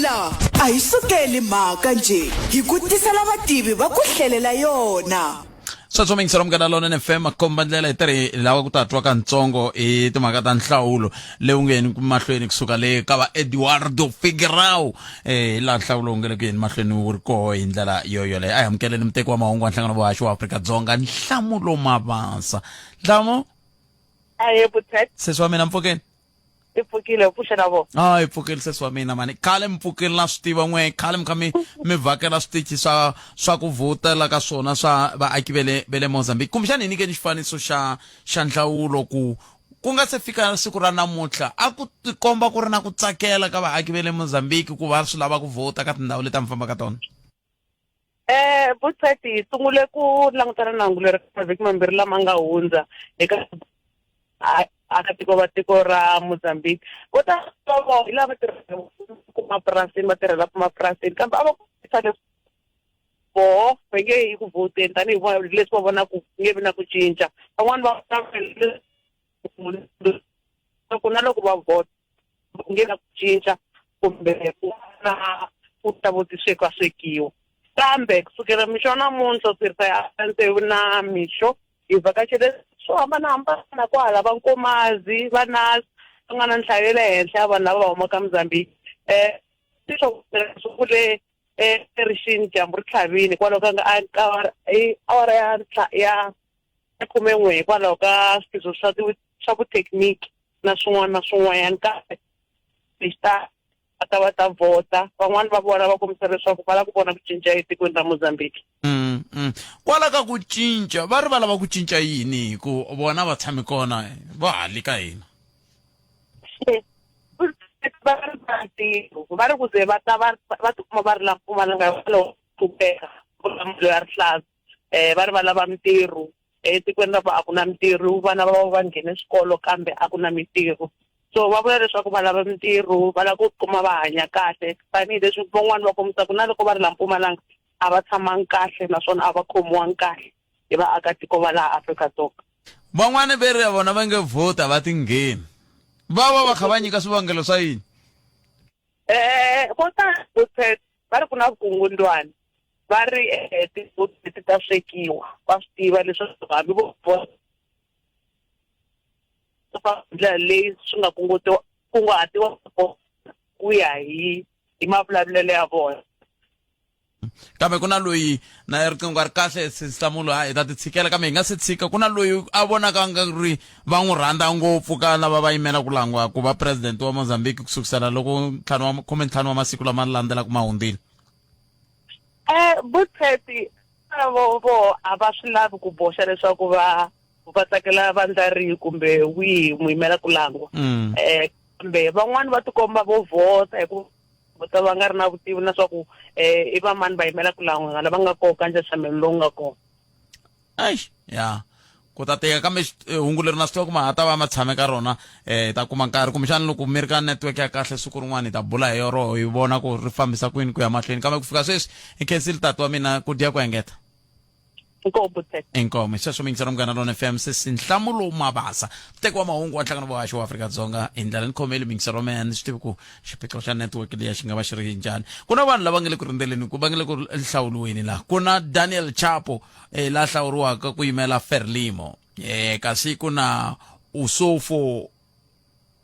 La a hi sukeli mhaka njhe hi ku tisela vativi va ku hlelela yona. Sweswo mingisero munghana lona FM makomba ndlela hi tirhi lava ku ta twa kantsongo hi timhaka ta nhlawulo lewu nge yeni mahlweni kusuka le ka va Eduardo Figueirao eh hi laha nhlawulo wu nge le ku yeni mahlweni wu ri koho hi ndlela yo yoleyo a hi amukeleni muteki wa mahungu wa nhlangano vuhaxi wa Afrika-Dzonga Nhlamulo Mabasa Nhlamu Ahee Buthet. Sesi wa mina mpfukeni I pfukile pfuxe na vona. Ah, i pfukile sesi wa mina mani. Khale mi pfukile na swi tiva n'we, khale mi kha mi mi vhakela switichi swa swa ku vhotela ka swona swa vaaki ve le ve le Mozambique. Kumbexana hi nyikeni xifaniso xa xa nhlawulo ku ku nga se fika siku ra namuntlha a ku tikomba ku ri na ku tsakela ka vaaki ve le Mozambique ku va swi lava ku vhota ka tindhawu leti a mi famba ka tona. Eh, Buthet hi sungule ku langutana na hungu leri mavhiki mambirhi lama nga hundza eka akatiko va tiko ra Mozambique. Vo tala va vona hi lava tirhaka mapurasini va tirhelaka mapurasini kambe a va kombisa leswaku voho va nge yi ku vhoteni tanihi vona leswi va vonaka ku nge vi na ku cinca. Van'wani va ku na loko va vhota ku nge na ku cinca kumbe ku na ku ta vo ti swekiwa swekiwa kambe kusukela mixo wa namuntlha u tirhisa ya tsevu na mixo hi vhakachele swo hambanahambana kwahala va Nkomazi va Nas va nga na nhlayo ya le henhla ya vanhu lava va humaka Mozambique um sungule erixini dyambu ri tlhavile hikwalaho ka nga i awara ya ya khumen'we hikwalaho ka swiphiqo swa swa vuthekiniki na swin'wana na swin'wanyana kambe lexi ta va ta va ta vhota van'wani va vona va kombisa leswaku va lava ku vona ku cinca etikweni ra Mozambique. Mm, mm. Kwala ka ku cinca va ri va lava ku cinca yini hi ku vona va tshame kona va hali ka hina va ri va ntirho va ri ku ze va ta va va tikuma va ri la Mpumalanga hikwalaho hlupheka ya rihlaza um va ri va lava mintirho etikweni ra a ku na mintirho vana va va nghene swikolo kambe a ku na mintirho so va vula leswaku va lava mintirho va lava ku kuma va hanya kahle tanihileswi van'wani va kombisaka na loko va ri la Mpumalanga a va tshamangi kahle naswona a va khomiwangi kahle hi vaakatiko va laha Afrika-Dzonga. Van'wani ve ri vona va nge vhoti a va ti ngheni va va va kha va nyika swivangelo swa yini? Eh vo tala va ri ku na vukungundwani va ri eh, tivhoti leti ta swekiwa va swi tiva leswaku hambi vo vhota ndlela leyi swi nga kungutiwa kunguhatiwa ku ya hi hi mavulavulelo ya vona kambe ku na loyi na riqingho a ri kahle nhlamulo ha hi ta ti tshikela kambe hi nga se tshika ku na loyi a vonaka nga ri va n'wi rhandza ngopfu ka lava va yimela ku langiwa ku va president wa Mozambique ku sukusela loko ntlhanu wa khumentlhanu wa masiku lama landzelaka ma hundzile Eh Butsheti vo vo a va swi lavi ku boxa leswaku va va tsakela vandla rihi kumbe wihi muyimela ku langwa mm. eh kambe van'wani va tikomba vo vhota hi ku vhota va nga ri na vutivi na swa ku eh i vamani va yimela ku langwa lava nga koho ka nxaxamelo lowu nga kona Eish, ya ku ta tika kambe eh, hungu leri na swi tiva ku ma ha ta va ma tshame ka rona um hi ta kuma nkarhi kumbexana loko mi ri ka network ya kahle siku rin'wana hi ta bula hi yoroho hi vona ku ri fambisa kwini ku ya mahlweni kambe ku fika sweswi hi khensile tati wa mina ku dya ku engeta Inkomu Tete. Inkomu hi sweswo mingiselo munghana lona FM sesi Nhlamulo Mabasa muteki wa mahungu wa nhlangano vuhaxi wa Afrika-Dzonga hi ndlela ni khomeli mingiselo wa mehe ni swi tivi ku xiphiqo xa network liya xi nga va xi ri njhani ku na vanhu lava nga le ku rindzeleni ku va nga le ku hlawuriweni laha ku na Daniel Chapo eh, la hlawuriwaka ku yimela Ferlimo eh, kasi ku na Usofo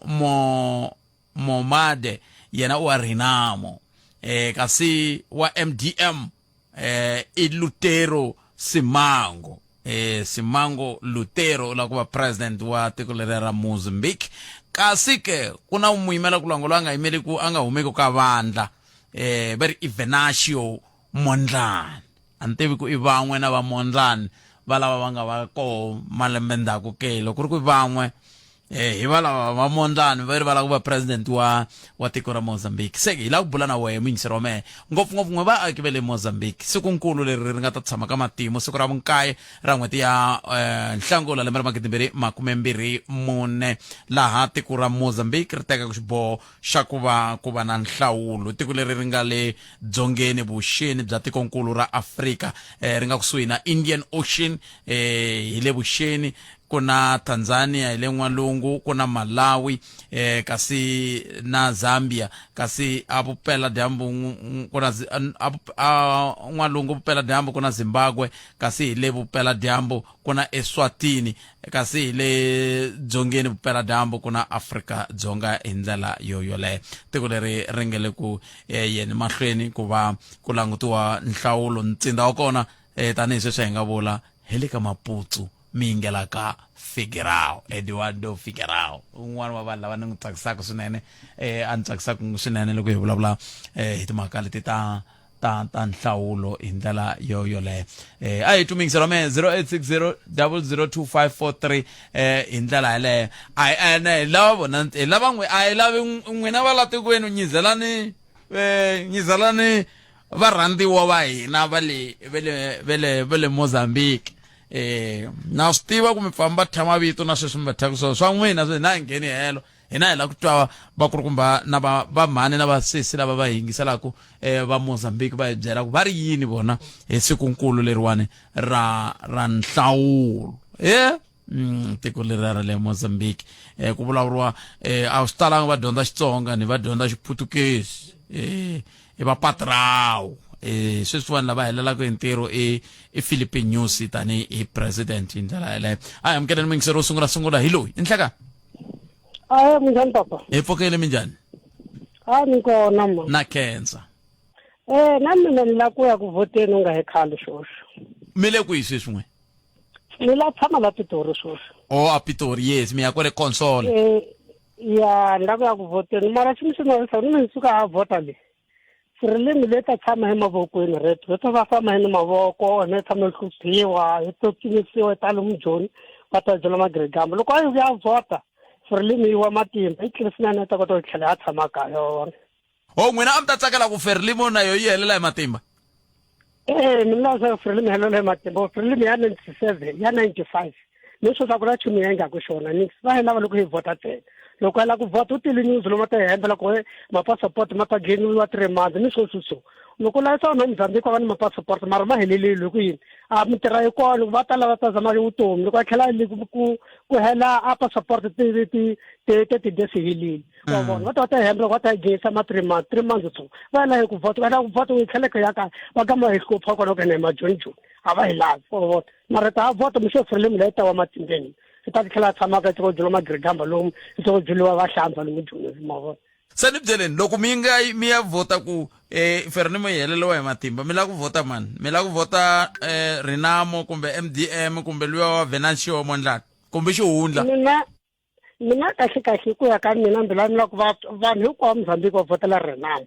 Mo Momade yena u wa Renamo eh, kasi wa MDM eh, i Lutero Simango eh, Simango Lutero u lava ku va president wa tiko leriya ra Mozambique kasi ke ku na muyimela ku lwango loyi a nga yimeli ku a nga humeki ka vandla eh, va ri i Venancio Mondlane a ni tivi ku i van'we na va Mondlane va lava va nga va koho malembe ndzhaku ke loko ku ri ku i van'we Eh, hi va lava va Mondlane va ri va lava ku va president wa wa tiko ra Mozambique se hi lava ku bula na wehe muyingiseri wa mehe ngopfungopfu n'we vaaki va le Mozambique sikunkulu leri ri nga ta tshama ka matimu siku ra vunkaye ra n'hweti ya eh, Nhlangula lembe ra magidimbirhi makumembirhi mune laha tiko ra Mozambique ri tekaka xiboho xa ku va ku va na nhlawulo tiko leri ri nga le dzongeni vuxeni bya tikonkulu ra Afrika eh, ri nga kusuhi na Indian Ocean eh, hi le vuxeni ku na Tanzania hi le n'walungu ku na Malawi eh, kasi na Zambia kasi a vupela dyambu ku na a n'walungu vupela dyambu ku na Zimbabwe kasi hi le vupela dyambu ku na Eswatini kasi hi le dzongeni vupela dyambu ku na Afrika Dzonga hi ndlela yo yoleyo tiko leri ri nga le ku eh, yeni mahlweni ku va ku langutiwa nhlawulo ntsinda wa kona eh, tanihi sweswi hi nga vula hi le ka Maputsu mi yingela ka Figueirao Eduardo Figueirao un'wana wa vanhu lava ni n'wi tsakisaka swinene eh a ni tsakisaka swinene loko hi vulavula eh hi timhaka leti ta ta ta nhlawulo hi ndlela yo yoleyo eh a hi tumingiselo me 0860 002543 eh hi ndlela yeleyo a hi ene hi lava vona hi lava n'wi a hi lavi n'wina va la tikweni nyizelani eh nyizelani varhandziwa va hina va le va le va le va le Mozambique eh na swi tiva ku mi pfa mi va thya mavito na sweswi mi va thyaka swona swa n'wina swi hina hi ngheni helo hina hi lava ku twa vakulukumba na va va mhani na vasesi lava va hi yingiselaka eh va Mozambique va hi byela ku va ri yini vona hi sikunkulu leriwani ra ra nhlawulo eh tiko leriya ra le Mozambique eh ku vulavuriwa eh a swi talanga va dyondza Xitsonga ni va dyondza Xiputukezi eh i va patrawu eh sweswi vanhu lava helelaka hi ntirho i i Philippe Nyusi tanihi hi president hi ndlela yeleyo a hi amukeleni muyingiseri wo sungula sungula hi loyi i nhleka Aye minjhani papa? Hi pfukile minjhani? A ni kona ma. Na khensa. Eh na mina ni la ku ya ku vhoteni u nga he khale swoswi. Mi le kwihi sweswi n'we? Ni la tshama la Pitori swoswi. Oh a Pitori yes mi ya kwale console. Eh ya ni la ku ya ku vhoteni mara xi mi xi navisa ni mi suka ha vhota le. Ririmi le ta tshama hi mavokweni reto ri ta va famba hi ni mavoko ni tshama hi hluphiwa hi tsotsimisiwa hi tala mujoni va ta byela magirigamba loko a yi vuya vhota ririmi yi wa matimba yi tlhela swinene yi ta kota ku tlhela ya tshama kaya wa vona o n'wina a mi ta tsakela ku Frelimo na yo yi helela hi matimba ee mina leswaku Frelimo helela hi matimba Frelimo ya 97 ya 95 leswi swa ku na nchumu yi endlaku xona nix va yi lava loko hi vhota ntsena loko ya lava ku vhota u tile news lomu ta hi hembela ku mapassport ma ta geniwa three months ni sweswi so loko layisa vanhu va Mozambique va ni mapassport mara ma heleleli hi ku yini a mintirho yi kona loko va ta lava ta zama vutomi loko va tlhela ku ku hela a passport ti ti ti ti ti days helile wa vona va ta va ta hembela va ta yi geyisa ma three months three months so va la hi ku vhota va la ku vhota u yi tlhela ya kaya va gama hi hlupha kona ku ene majoni joni a va hi lavi wa vona mara ta vhota mixo frelimo leyi ta wa matimbeni i ta tlhela a tshama ka tiko byela magirigamba lomu i tiko byeliwa va hlamba lomu joni ma vona se ni byeleni loko mi nga mi ya vhota ku eh Frelimo yi heleliwa hi matimba mi lava ku vhota mani mi lava ku vhota eh Renamo kumbe MDM kumbe luya wa Venancio Mondlane kumbe xihundla mina mina kahle kahle ku ya ka mina mbilu ya mina ku va vanhu hinkwavo Mozambique va vhotela Renamo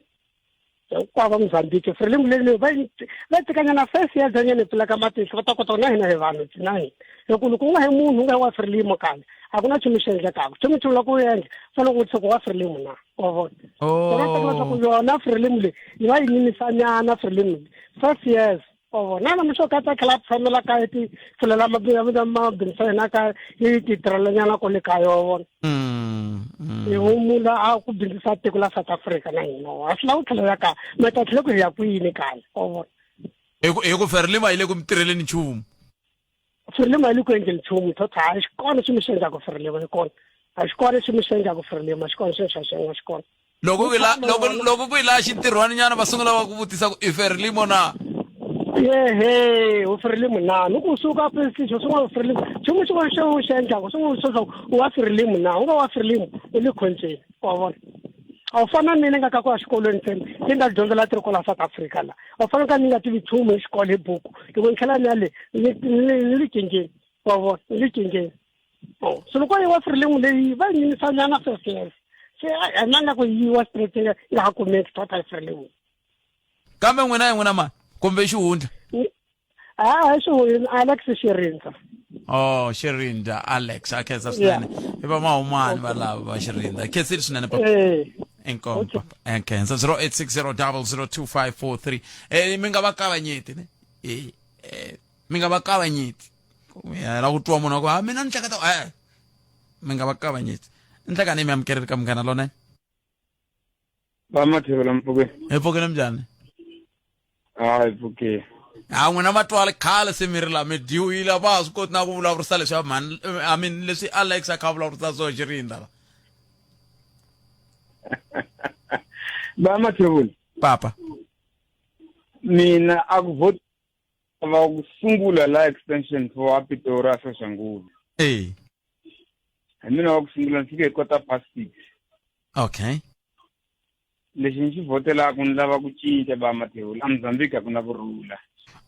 hinkwavo Mozambique Frelimo leyi va va tekanyana first ya dzanyana pfula ka matihlo va ta kota ku na hina hi vanhu na hina hi ku loko u nga hi munhu u nga hi wa Frelimo kale a ku na nchumu xi endlekaka nchumu nchumu loko u endla fanele u vutisa ku wa Frelimo na wa vona vona teka leswaku yona Frelimo leyi yi va yi nyimisanyana Frelimo leyi first years wa vona na mixo ka ta tlhela a tshamela kaya ti pfulela mabindzu ya hina kaya yi ti tirhelanyana kwale kaya wa vona hi humula a ku bindzisa tiko la South Africa na hina a swi lava ku tlhela ya kaya ma ta tlhela ku hi ya kwini kaya wa vona hi ku hi ku Frelimo yi le ku mi tirheleni nchumu Frelimo yi le ku endleni nchumu thotha a xi kona xi mi xi endlaku Frelimo yi kona a xi kona xi mi xi endlaku Frelimo a xi kona xi xa xi xi kona loko ku la loko loko ku la xintirhwani nyana va sungula va ku vutisa ku i Frelimo na yehe u Frelimo na ni ku suka playstation swin'wana u Frelimo xin'we xin'wana xo u xi endlaka swin'wana swo u wa Frelimo na u nga wa Frelimo u le khontsweni wa vona a wu fana na mina nga ka ku ya xikolweni ntsena ni nga dyondzela ti ri kwala South Africa la a wu fana ka ni nga tivi nchumu hi xikolo hi buku loko ni tlhela ni ya le ni ni le cinceni wa vona ni le cinceni oh so loko yi wa Frelimo leyi va yi nyimisanyana swesweswo se a na nga ku yiwa straight yi nga ha kumeki total Frelimo kambe n'wina hi n'wina mani kumbe xihundla a xihundla Alex Xirindza. Oh, Xirinda Alex a khensa swinene. I va mahumani valava va Xirinda. Khensile swinene papa. Eh. Inkomu papa. Eh, khensa 0860002543. Eh mi nga va kavanyeti ne? Eh, eh mi nga va kavanyeti. Ya la ku twa munhu a ku ha mina ni hleketa eh mi nga va kavanyeti. Nhlekani mi amukeleli ka munghana lonene. Va mathevela mpfukeni. Hi pfukile minjhani? Hayi pfukile. Ha n'wina matwale khale se mi ri la mi dyiwile a va ha swi koti na ku vulavurisa leswi mhani I mean leswi Alex a kha a vulavurisa swona Xirinda la. Va mathevula. Papa. Mina a ku vote va ku sungula la extension for a Pitori a Soshanguve. Eh. Hi mina wa ku sungula ni fike hi kota past 6. Okay. Lexi ni xi votelaka ni lava ku cinca ba Mathevula a Mozambique a ku na ku rhula.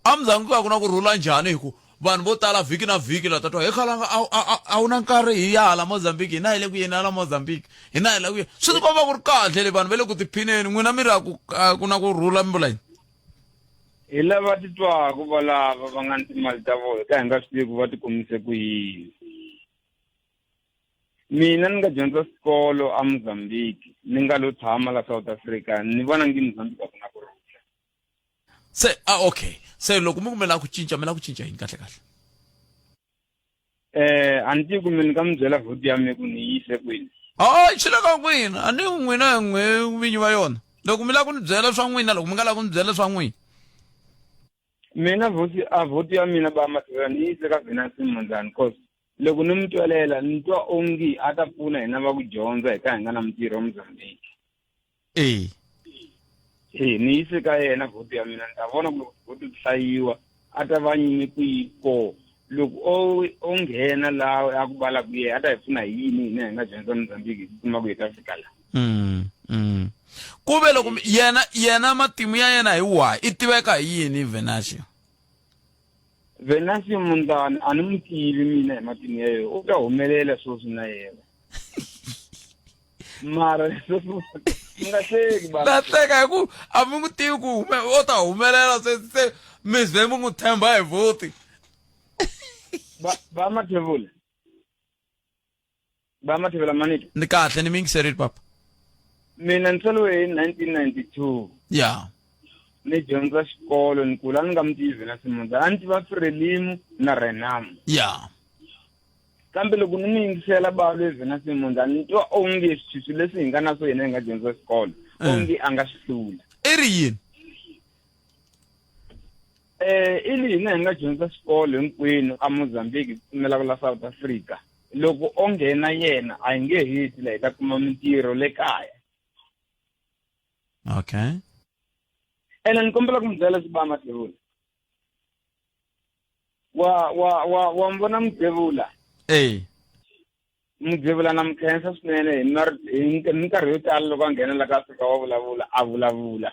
A Mozambique a ku na ku rhula njhani hi ku vanhu vo tala vhiki na vhiki la tatwa he khalanga a wu na nkarhi hi ya hala Mozambique hina hi le ku yeni hala Mozambique hina hi le ku yeni swi tikomba ku ri kahle le vanhu va le ku tiphineni n'wina mi ri a ku a ku na ku rhula mi vula yini Hi lava titwaka valava va nga ni timali ta vona ka hi nga swi tivi ku va ti kumise ku yini. Mina ni nga dyondza xikolo a Mozambique ni nga lo tshama la South Africa ni vona ngi Mozambique a ku na ku rhula. Se ah okay se loko mi ku mi lava ku cinca mi lava ku cinca yini kahle kahle? Eh a ni tivi ku mi ni nga mi byela vote ya mina ku ni yise kwini. Hayi swi le ka n'wina a ni n'wina hi n'we vinyi va yona loko mi lava ku ni byela swa n'wina loko mi nga lavi ku ni byela swa n'wina. Mina vote a vote ya mina ba Mathevela ni yise ka Venancio Mondlane cause loko ni mi twelela ni twa ongi a ta pfuna hina va ku dyondza hi ka hi nga na mintirho Mozambique. Eh. Eh ni yise ka yena vote ya mina ni ta vona ku loko vote ti hlayiwa a ta va nyime kwihi ko loko o o nghena laha a ku vala ku yena a ta hi pfuna hi yini hina hi nga dyondza Mozambique hi kuma ku hi ta fika la. Ku ve loko yena yena matimu ya yena hi wahi i tiveka hi yini Venancio? Venancio Mondlane a ni n'wi tivi mina hi matimu ya yena u ta humelela sweswi na yena mara mi nga hleki ba na hleka hi ku a mi n'wi tivi ku hume o ta humelela se se mi ze mi n'wi tshemba hi vhoti va va Mathevula va Mathevula manito ni kahle ni mi yingiserile papa mina ni tswariwe hi 1992 ya ni dyondza xikolo ni kula ni nga mi tivi na Simondza a ni tiva Frelimo na Renamo ya kambe loko ni mi yingisela balo Venancio Mondlane ni twa onge swilo leswi hi nga na swo hina hi nga dyondza xikolo onge a nga swi hlula i ri yini eh i li hina hi nga dyondza xikolo hinkwenu a Mozambique pfumelaka la South Africa loko o nghena yena a hi nge heti la hi ta kuma mintirho le kaya okay ene ni kombela ku mi byela leswi ba Mathevula wa wa wa wa mi vona Mudevula eh Mudevula na mi khensa swinene hi hi minkarhi yo tala loko a nghena la ka Afrika wa vulavula a vulavula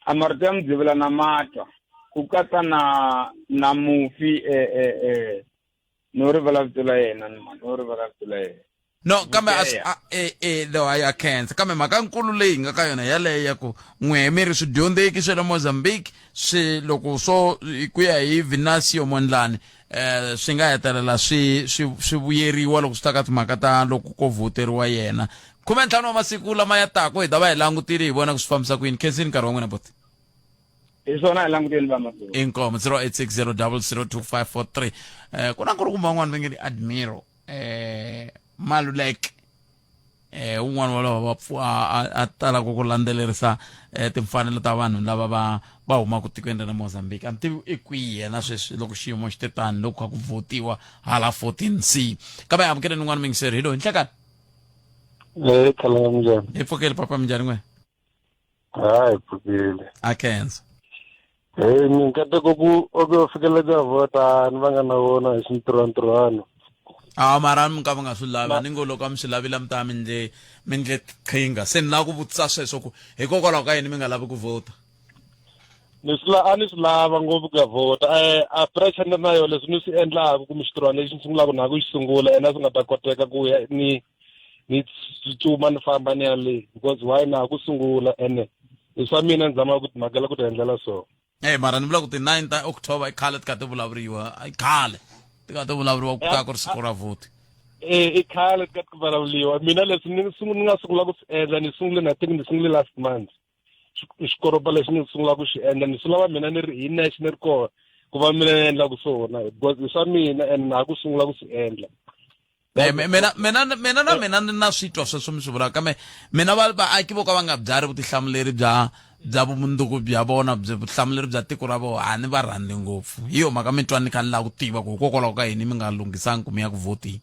a marito ya Mudevula na matwa ku katsa na na mufi eh eh eh no rivala vito la yena no rivala vito la yena no kambe a swi- a e e no a ya khensa kambe mhaka nkulu leyi hi nga ka yona yaleyo ya ku n'we mi ri swidyondzeki swa le Mozambique swi loko swo hi ku ya hi Venancio Mondlane eh swi nga hetelela swi swi swi vuyeriwa loko swi ta ka timhaka ta loko ko vhoteriwa yena 15 wa masiku lama ya tako hi ta va hi langutile hi vona ku swi fambisa ku yini khensini nkarhi wa n'wina boti hi swona hi languteni va masiku inkomo 0860002543 eh ku na nkulukumba un'wana va nge ni admiro eh Maluleke eh un'wana wa lava va pfu a a talaka ku landzelerisa eh, timfanelo ta vanhu lava va va humaka tikweni ra Mozambique a ni tivi i kwihi yena sweswi loko xiyimo xi te tani loko kha ku votiwa hala 14 c kambe amukeleni un'wana mingiseri hi loyi nhlekani Eh, khalanga minjhani? Hi pfukile papa minjhani n'we? Hayi pfukile. A khensa. Hey, ni nkateko ku o ku fikela ku ya vhota ni va nga na wona hi xintirhantirhano. A mara mi ka mi nga swi lavi a ni ngo loko a mi swi lavile a mi ta mi ndle mi ndle qhinga se ni lava ku vutisa sweswo ku hikokwalaho ka yini mi nga lavi ku vhota Ni swi la a ni swi lava ngopfu ku ya vhota eh a pressure ni ri na yona leswi ni swi endlaka kumbe xitirhwana lexi ni sungulaka na ku xi sungula ene a swi nga ta koteka ku ya ni ni tsutsuma ni famba ni ya le because why na ha ku sungula ene i swa mina ni zamaka ku timhakela ku ti endlela swona. Eh mara ni vula ku ti 9 ta October i khale ti kha ti vulavuriwa i khale ti kha ti vulavuriwa ku ta ku ri siku ra vhoti Eh i khale ti kha ti vulavuriwa mina leswi ni ni nga sungula ku swi endla ni sungule na think ni sungule last month xikoropa lexi ni sungula ku xi endla ni swi lava mina ni ri hi nexe ni ri kona ku va mina ni endlaku swona because i swa mina and na ha ku sungula ku swi endla Eh, mina mina mina na mina ni na switwa sweswo mi swi vulaka kambe mina va vaaki vo ka va nga byari vutihlamuleri bya bya vumundzuku bya vona bya vutihlamuleri bya tiko ra vona a ni va rhandzi ngopfu hi yo mhaka mi twa ni kha ni lava ku tiva ku hikokwalaho ka yini mi nga lunghisangi ku mi ya ku vhoteni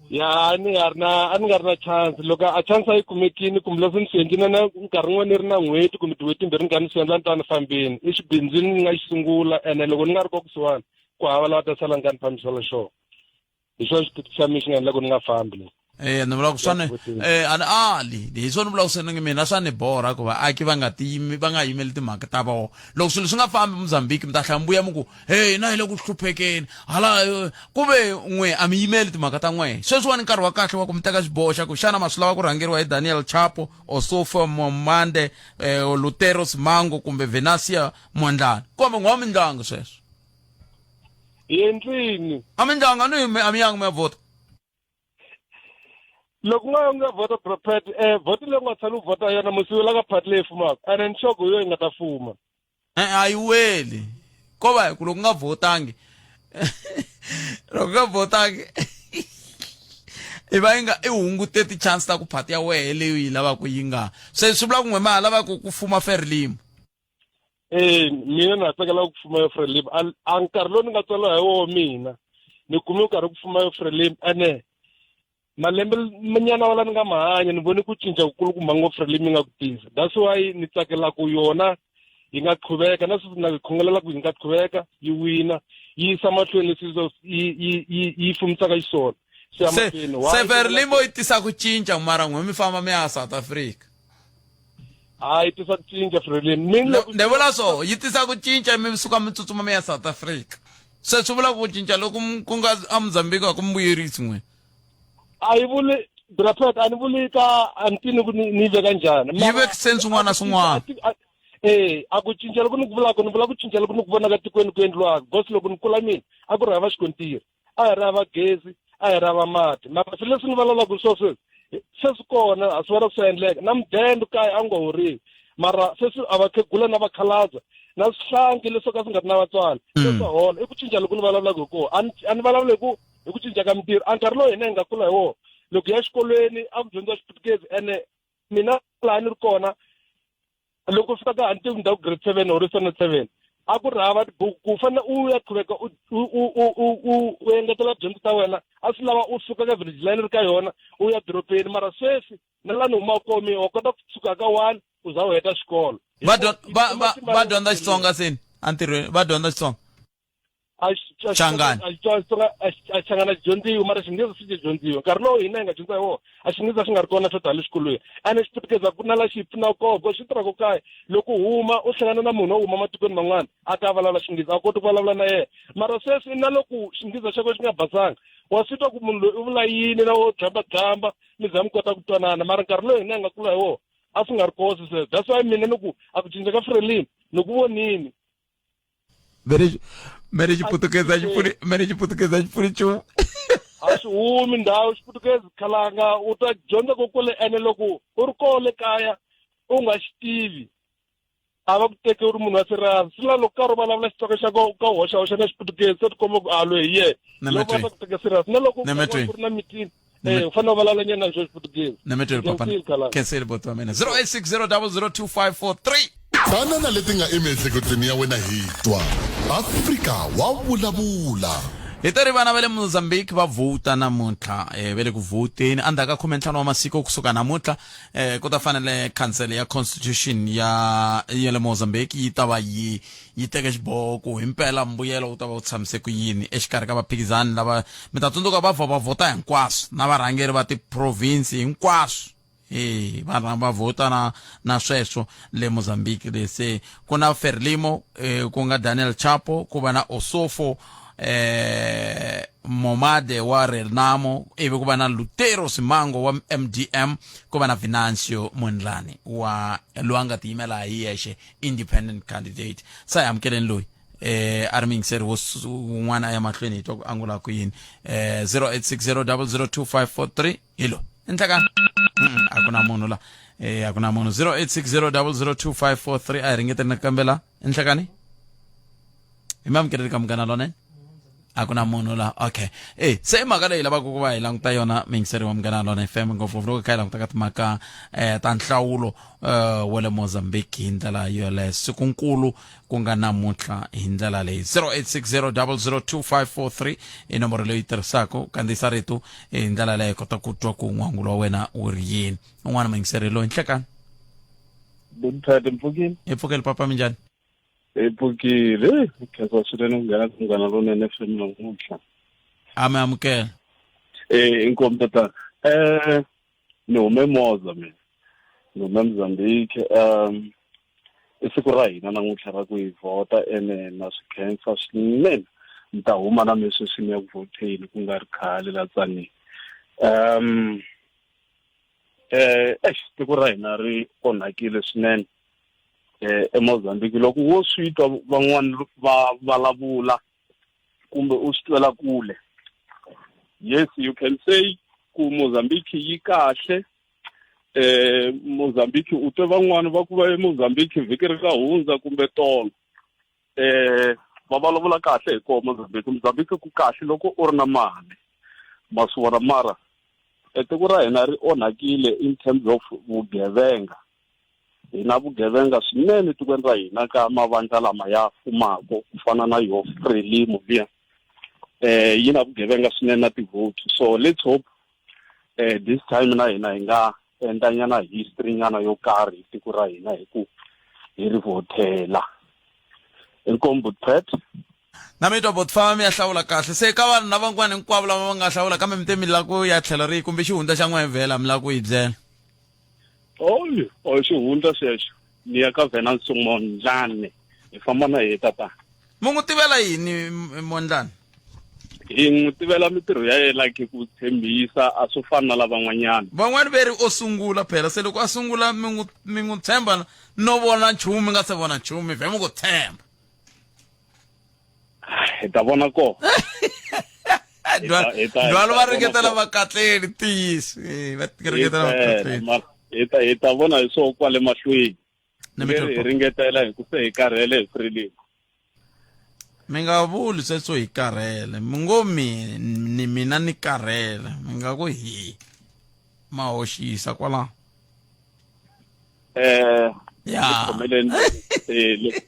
ya a ni nga ri na a ni nga ri na chance loko a chance a yi kumekini kumbe leswi ni swi endlile na nkarhi wun'wana ni ri na n'hweti kumbe tin'hweti timbirhi ni karhi ni swi endla ni ta ni fambini i xibindzwini ni nga xi sungula ene loko ni nga ri ko kusuhani ku hava lava ta sala ni ka ni fambisela xona hi xona xiphiqo xa mina xi nga endla ku ni nga fambi le Eh ni vula ku swa ni eh a ni ali hi swona ni vula ku se ni mina swa ni borha ku vaaki va nga tiyimi va nga yimeli timhaka ta vona loko swilo swi nga fambi Mozambique mi ta hlaya mi vuya mi ku hey hina hi le ku hluphekeni hala eh, ku ve n'we a mi yimeli timhaka ta n'we sweswiwani nkarhi wa kahle wa ku mi teka xiboho xa ku xana ma swi lava ku rhangeriwa hi Daniel Chapo Osofo Momande eh, Lutero Simango kumbe Venacia Mondlane kumbe n'wa mindyangu sweswo hi endlini a mindyangu a ni a mi yangi mi ya vhota loko u nga nga vhota prophet eh vhoti leyi u nga tshama u vhota yona musi wela ka party leyi fumaka and ni sure ku yo yi nga ta fuma e a yi weli ko va hi ku loko u nga vhotangi loko u nga vhotangi i va yi nga i hungute ti-chance ta ku phati ya wehe leyi u yi lavaka yi nga se swi vula ku n'we ma ha lava ku ku fuma Frelimo Eh mina na tsakela ku fuma yo Frelimo a a nkarhi lowu ni nga tswariwa hi wona mina ni kume nkarhi ku fuma yo Frelimo ene malembe nyana wala ni nga ma hanya ni vone ku cinca kukulukumba ngopfu Frelimo yi nga ku tisa that's why ni tsakela ku yona yi nga qhuveka na sweswi na khongelela ku yi nga qhuveka yi wina yi yisa mahlweni leswi yi yi yi yi fumisaka xiswona swi ya se mahlweni Why? se Frelimo yi tisa ku cinca mara n'we mi famba mi ya South Africa hayi yi tisa ku cinca Frelimo ni loko ni vula so yi tisa ku cinca mi suka mi tsutsuma mi ya South Africa se swi vula ku cinca loko ku nga a Mozambique a ku mi vuyerisi n'we a yi vuli brapet a ni vuli ka a ni tivi ku ni veka njhani yi vekiseni swin'wana na swin'wana eh a ku cinca loko ni ku vulaka ni vula ku cinca loko ni ku vonaka tikweni ku endliwaka because loko ni kula mina a ku ri hava xikontiri a hi ri hava gezi a hi ri hava mati mara swilo leswi ni vulavulaka swo sweswi se swi kona a swi vona swi endleka na mudende kaya a wu nga horiwi mara sweswi a vakhegula na vakhalabya na swihlangi leswo ka swi nga ri na vatswari se swa hola i ku cinca loko ni vulavulaka hi kona a ni vulavuli hi ku hi ku cinca ka mintirho a nkarhi lowu hina hi nga kula hi wona loko ya xikolweni a ku dyondziwa xiputukezi ene mina laha ni ri kona loko u fika ka ni tivi ndhawu grade seven or standard seven a ku ri hava tibuku ku fanele u ya qhuveka u u u u u u engetela dyondzo ta wena a swi lava u suka ka village line ri ka yona u ya dorobeni mara sweswi na laha ni humaka kona mi wa kota ku suka ka one u za u heta xikolo va va va va dyondza Xitsonga seni entirhweni va dyondza Xitsonga Changani. A Changani a xi dyondziwi mara Xinghezi xi xi dyondziwa nkarhi lowu hina hi nga dyondza hi wona a Xinghezi a xi nga ri kona xo tala exikolweni ene Xiputukezi a ku na la xi pfunaka kona because xi tirhaka kaya loko u huma u hlangana na munhu wo huma matikweni man'wana a ta vulavula Xinghezi a koti ku vulavula na yena mara sweswi na loko Xinghezi xa kona xi nga basanga wa swi twa ku munhu loyi u vula yini na wo dlambadlamba mi za mi kota ku twanana mara nkarhi lowu hina hi nga kula hi wona a swi nga ri kona sweswo that's why mina ni ku a ku cinca ka Frelimo ni ku vonini mere mere xiputukezi a xi pfuni mere xiputukezi a xi pfuni nchumu a swi humi ndhawu xiputukezi khalanga u ta dyondza ko kule ene loko u ri kona le kaya u nga xi tivi a va ku teki u ri munhu wa serious swi la loko karhi u vulavula xitsonga xa ko ka hoxa hoxa na xiputukezi se tikomba ku a loyi hi yena loko va ta ku teka serious na loko ku ri na meeting Eh, u fanele u vulavula nyana xo xiputukezi Nemetweli papa. Khenseli boti wa mina. 0860002543. Tana na leti nga emiehleketweni ya wena hi twa. Afrika wa vulavula. Hi ta ri vana va le Mozambique va vhota namuntlha eh, va le ku vhoteni endzhaku ka khumentlhanu wa masiku kusuka namuntlha eh, ku ta fanele khansele ya constitution ya ya le Mozambique yi ta va yi yi teke xiboho ku himpela mbuyelo wu ta va wu tshamise ku yini exikarhi ka vaphikizani lava mi ta tsundzuka va vha va vhota hinkwaswo na varhangeri va tiprovinsi hinkwaswo e va va vhota na na sweswo le Mozambique le se ku na Frelimo eh, ku nga Daniel Chapo ku va na Osofo eh Momade wa Renamo ivi ku va na Lutero Simango wa MDM ku va na Venancio Mondlane wa loyi a nga tiyimela hi yexe independent candidate sa hi amukeleni loyi eh a ri muyingiseri wo wun'wana a ya mahlweni hi twa ku angula ku yini eh 0860002543 hi lo enhlekani a ku na munhu la eh a ku na munhu 0860002543 a hi ringeteni nakambe la enhlekani hi mi amukeleli ka munghana lonene a ku na munhu la okay e se i mhaka leyi lavaka ku va hi languta yona miyingiseri wa munghana lona fm ngopfungopfu loko kha hi languta ka timhaka um ta nhlawulo um wa le mozambique hi ndlela yoleyo sikunkulu ku nga namuntlha hi ndlela leyi 0860002543 i nomboro leyi tirhisaka kandziyisa rito hi ndlela leyi kota ku twa ku n'wangulo wa wena wu ri yini un'wana muyingiseri loyi nhlekani Bumthathe mpfukile hi pfukele papa minjhani hi pfukile khensa swinene ku nghena munghana lonene fm namuntlha a mi amukela eh inkomu tata eh ni hume moza mina ni hume Mozambique um i siku ra hina namuntlha ra ku hi vhota ene na swi khensa swinene ni ta huma na mi sweswi ni ya ku vhoteni ku nga ri khale la tsanini um eh eish tiko ra hina ri onhakile swinene eh eMozambique loko wo swi twa van'wana va vulavula kumbe u swi twela kule yes you can say ku Mozambique yi kahle eh Mozambique u twe van'wana va ku va eMozambique vhiki ri nga hundza kumbe tolo eh va vulavula kahle hi koho Mozambique Mozambique ku kahle loko u ri na mali ma swi vona mara tiko ra hina ri onhakile in terms of vugevenga hi na vugevenga swinene tikweni ra hina ka mavandla lama ya fumaka ku fana na yo Frelimo liya eh yi na vugevenga swinene na ti-vote so let's hope eh this time na hina hi nga endla nyana history nyana yo karhi hi tiko ra hina hi ku hi ri vhotela inkomu butpet na mi twa botfama mi ya hlawula kahle se ka vanhu na van'wana hinkwavo lava va nga hlawula kambe mi te mi lava ku ya tlhelo rihi kumbe xihundla xa n'wehe vhela mi lava ku yi byela oy oy xihundla xexo ni ya ka Venancio Mondlane hi famba na ye tata mi n'wi tivela yini Mondlane hi n'wi tivela mintirho ya yena like ku tshembisa a swo fana na lavan'wanyana van'wani ve ri o sungula phela se loko a sungula mi n'wi mi n'wi tshemba no vona nchumu mi nga se vona nchumu mi vhe mi ku tshemba hi ta vona kona ndwalo va ringetela vakatleli ntiyiso eh, va ringetela vakatleli hi ta hi ta vona hi swo kwale mahlweni hi ringetela hi ku se hi karhele hi freeling mi nga vuli sweswo hi karhele mi ngo mi ni mina ni karhele mi nga ku hi ma hoxisa kwalaho eh ya khomeleni eh,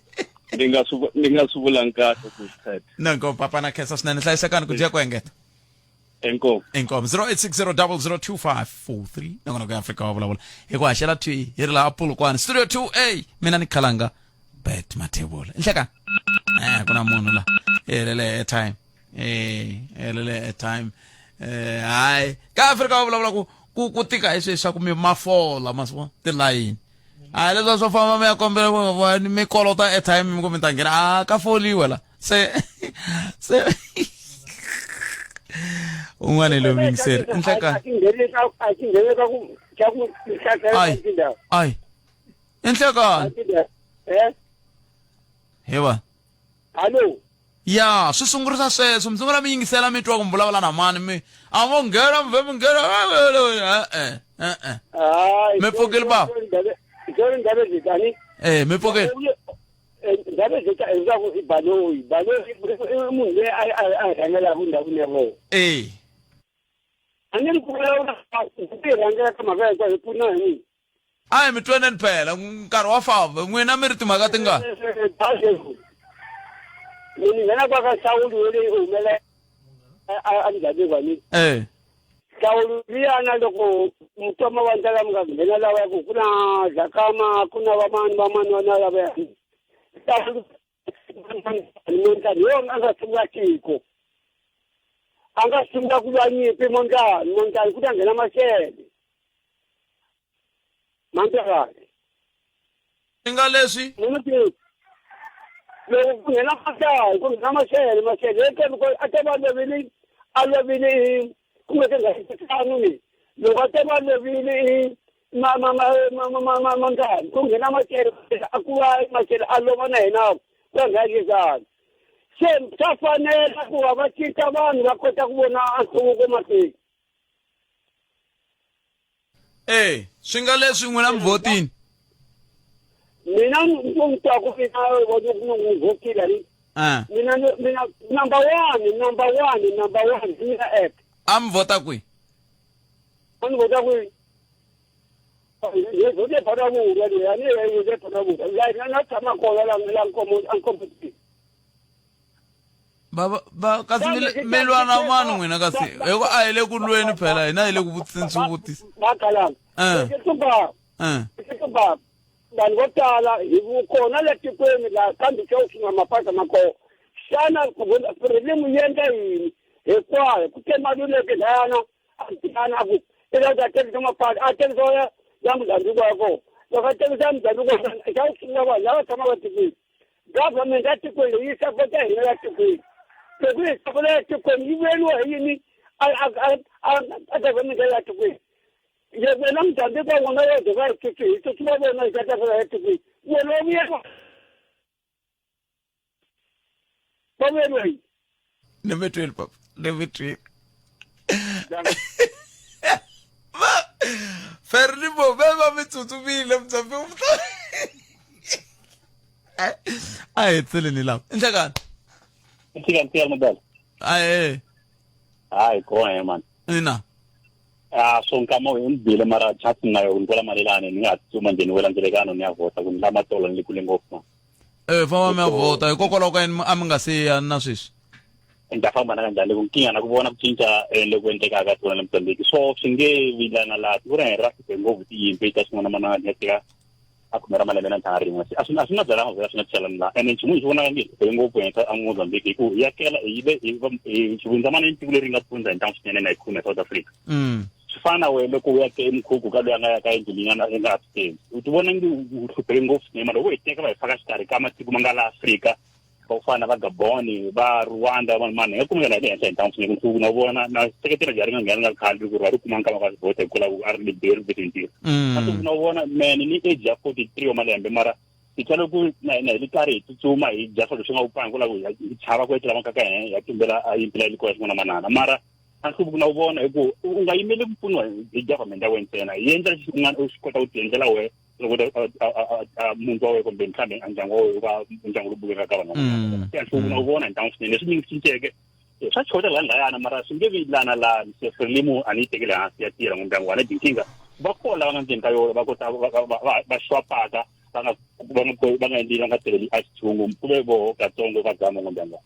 ni nga swi ni nga swi vulangi kahle ku thethe na nko papa na khensa swinene hlayisekani ku dya ku engeta inkomu inkomu 0860002543 nongonoko ya afrika wa vulavula hi ku haxela thwi hi ri laha polokwane studio 2a mina ni khalanga bet mathebula nhleka eh ku na munhu la helele airtime eh helele airtime eh hayi ka afrika va vulavula ku ku ku tika hi sweswi swa ku mi mafola ma swi vona tilayini hayi leswi swo famba mi ya kombela ku va mi kolota airtime mi ku mi ta nghena a ka foliwa la se se un'wana loyi muyingiseri nhlekani Ai. Ai. Enhlekani. Eh? He va. Hallo. Ya, swi sungurisa sweswo. Mi sungula mi yingisela mi twa ku mi vulavula na mani mi a mo nghena mi vhe mi nghena eh eh eh. Hayi. Mi pfukile baba. Sorry ndaba zitani. Eh, mi pfukile. Ndaba zita leswaku i baloyi. Baloyi i munhu loyi a a rhangelaka ndhawu ya vona. Eh. A ni ri ku vulavula ku rhangela ka mhaka hinkwayo hi pfuna hi n'wina. A hi mi tweneni phela nkarhi wa famba n'wina mi ri timhaka tingani ni nghena kwa ka nhlawulo yeleyi u humela endzhaku ni eh nhlawulo liyana loko mutoma wa ndlela mi nga nghena lawa ku ku na zakama ku na vamani vamani vana lavaya nhlawulo mondlani yona a nga sungula tiko a nga sungula ku lwa nyimpi mondlani mondlani ku ta nghena maxele mantlakale swi nga leswi Loko ku nghena Mashele, ku nghena Mashele, Mashele eke a ta va lovile a lovile i kumbe ti nga tano ni loko a ta va lovile i ma ma ma ma ma ma ma mangani ku nghena Mashele a ku va Mashele a lova na yena ku ya nghena Gezani. Se swa fanela ku va va cinca vanhu va kota ku vona a nhluvuko mahlweni. e swi nga leswi n'wina mi vhotini mina ni twa ku mina ni vhotile ni Ah. mina mina number one number one number one mina app a mi vhota kwihi a ni vhota kwihi vote Phalaborwa leyi a ni yi vote Phalaborwa la na tshama kona la la nkomo a nkomo va va- va kasi mi le- mi lwa na mani n'wina kasi hi ku a hi le ku lweni phela hina hi le ku vutiseni swivutiso va kalanga Eh. xitsumba Eh. xitsumba vanhu vo tala hi kona la tikweni la kambe xa swi nga mapasa ma kona xana rilimu yi endla yini hinkwayo ku te maluleke layana a a ku i lava ta tekisa mapasi a tekisa ya ya muzambiki wa kona loko a tekisa ya muzambiki wa kona xa ku sungula vanhu lava tshamaka tikweni government ya tikweni yi sapota hina ya tikweni loko yi sapota ya tikweni yi vuyeriwa hi yini a government ya tikweni wena muzambiki wa n'wina yo va hi tsutsuma vona hi ta ya tikweni wena wa vuyeriwa va vuyeriwa yini ni mi twile papa ni mi twile Fernimo ve va mi tsutsumile muzambiki a hi tseleni lava nhlekani Ntika ntika mudala. ae Hayi kona man. ina Ah so nkama u bile mara chance na yo nkola malelane ni nga tsutsuma nje ni wela ndzelekano ni ya vhota ku ni lama tolo ni le kule ngopfu man. e famba mi ya vhota hikokwalaho ka yini a mi nga se ya na sweswi Ni ta famba na kanjhani loko nkingha na ku vona ku cinca loku endlekaka tikweni la Mozambique so swi nge vilana laha tiko ra hina ra hluphe ngopfu tinyimpi ta xin'wana manana ti nga teka a khume ra malembe na ntlhanu rin'we se a swi a swi nga byalanga vhela swi nga chelani laha ene nchumu hi xi vonaka nge hi ngopfu henhla a Mozambique hi ku hi yakela hi ve hi va hi xivundza mana i tiko leri nga pfundza hi ntamu swinene na ikhonomi ya South Africa swi fana na wena loko u ya ke emukhukhukhu ka loyi a nga ya ka endlwini yi nga yi nga upstairs u ti vona nge u hlupheke ngopfu swinene mara loko hi teka va hi faka xikarhi ka matiko ma nga la Afrika va ku fana na va Gabon va Rwanda vanhu mani hi nga kumeka na hi le henhla hi ntamu swinene ku na vona na seketela jari nga nghena nga khale ku ri va ri kuma nkama ka vhota hikwalaho a ri liberi kumbe tintirho kasi na vona mene ni age ya 43 wa malembe mara hi twa loko na hina hi ri karhi hi tsutsuma hi dya swilo leswi nga wupfangi hikwalaho hi chava ku etlela makaka hina hi ya tumbela a yimpela yi kona xin'wana manana mara a nhluvuko na wu vona hi ku u nga yimeli ku pfuniwa hi government ya wena ntsena hi endla lexi un'wana u swi kota ku ti endlela wehe loko muti wa wena kumbe mhlawumbe a ndyangu wa wena va ndyangu lowu bukekaka vanhu van'wana se nhluvuko na wu vona hi ntamu swinene leswi nyingi cinceke swa chota la layana mara swi nge vi lana lani se frelimu a ni yi tekeli hansi ya tirha ndyangu wa na tinkingha va kona lava nga ndzeni ka yona va kota va xwapaka va nga va nga va nga endli va nga tirheli a xitshungu ku ve voho katsongo ka gama ngombyanga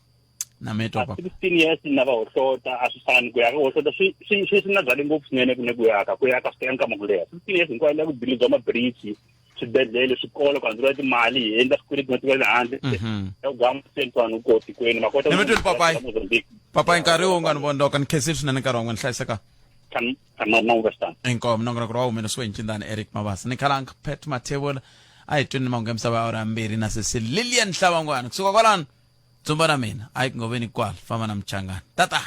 na mi twa papa 16 years na va hohlota a swi fani ku ya ka hohlota swi swi swi swi na byale ngopfu swinene ku ne ku yaka ku yaka swi teka nkama ku leha 16 years hinkwayo la ku bhilibya mabiriji swibedhlele swikolo ku handzuriwa timali hi endla swikweleti matiko ya le handle ya ku gama vanhu ko tikweni ma kota Ni mi twile, papayi. Papayi nkarhi wo nga ni vondoka ni khensile swinene nkarhi wa n'wina hlayiseka inkomo nongonoko wa humelesiwe hi ncindani eric mabasa ni khalanga pet mathebula a hi twini mahungu ya misava ya awara ya mbirhi na sesi lilian hlavangwana kusuka kwalano dzumba na mina a yi ku ngoveni kwala famba na muchangani tata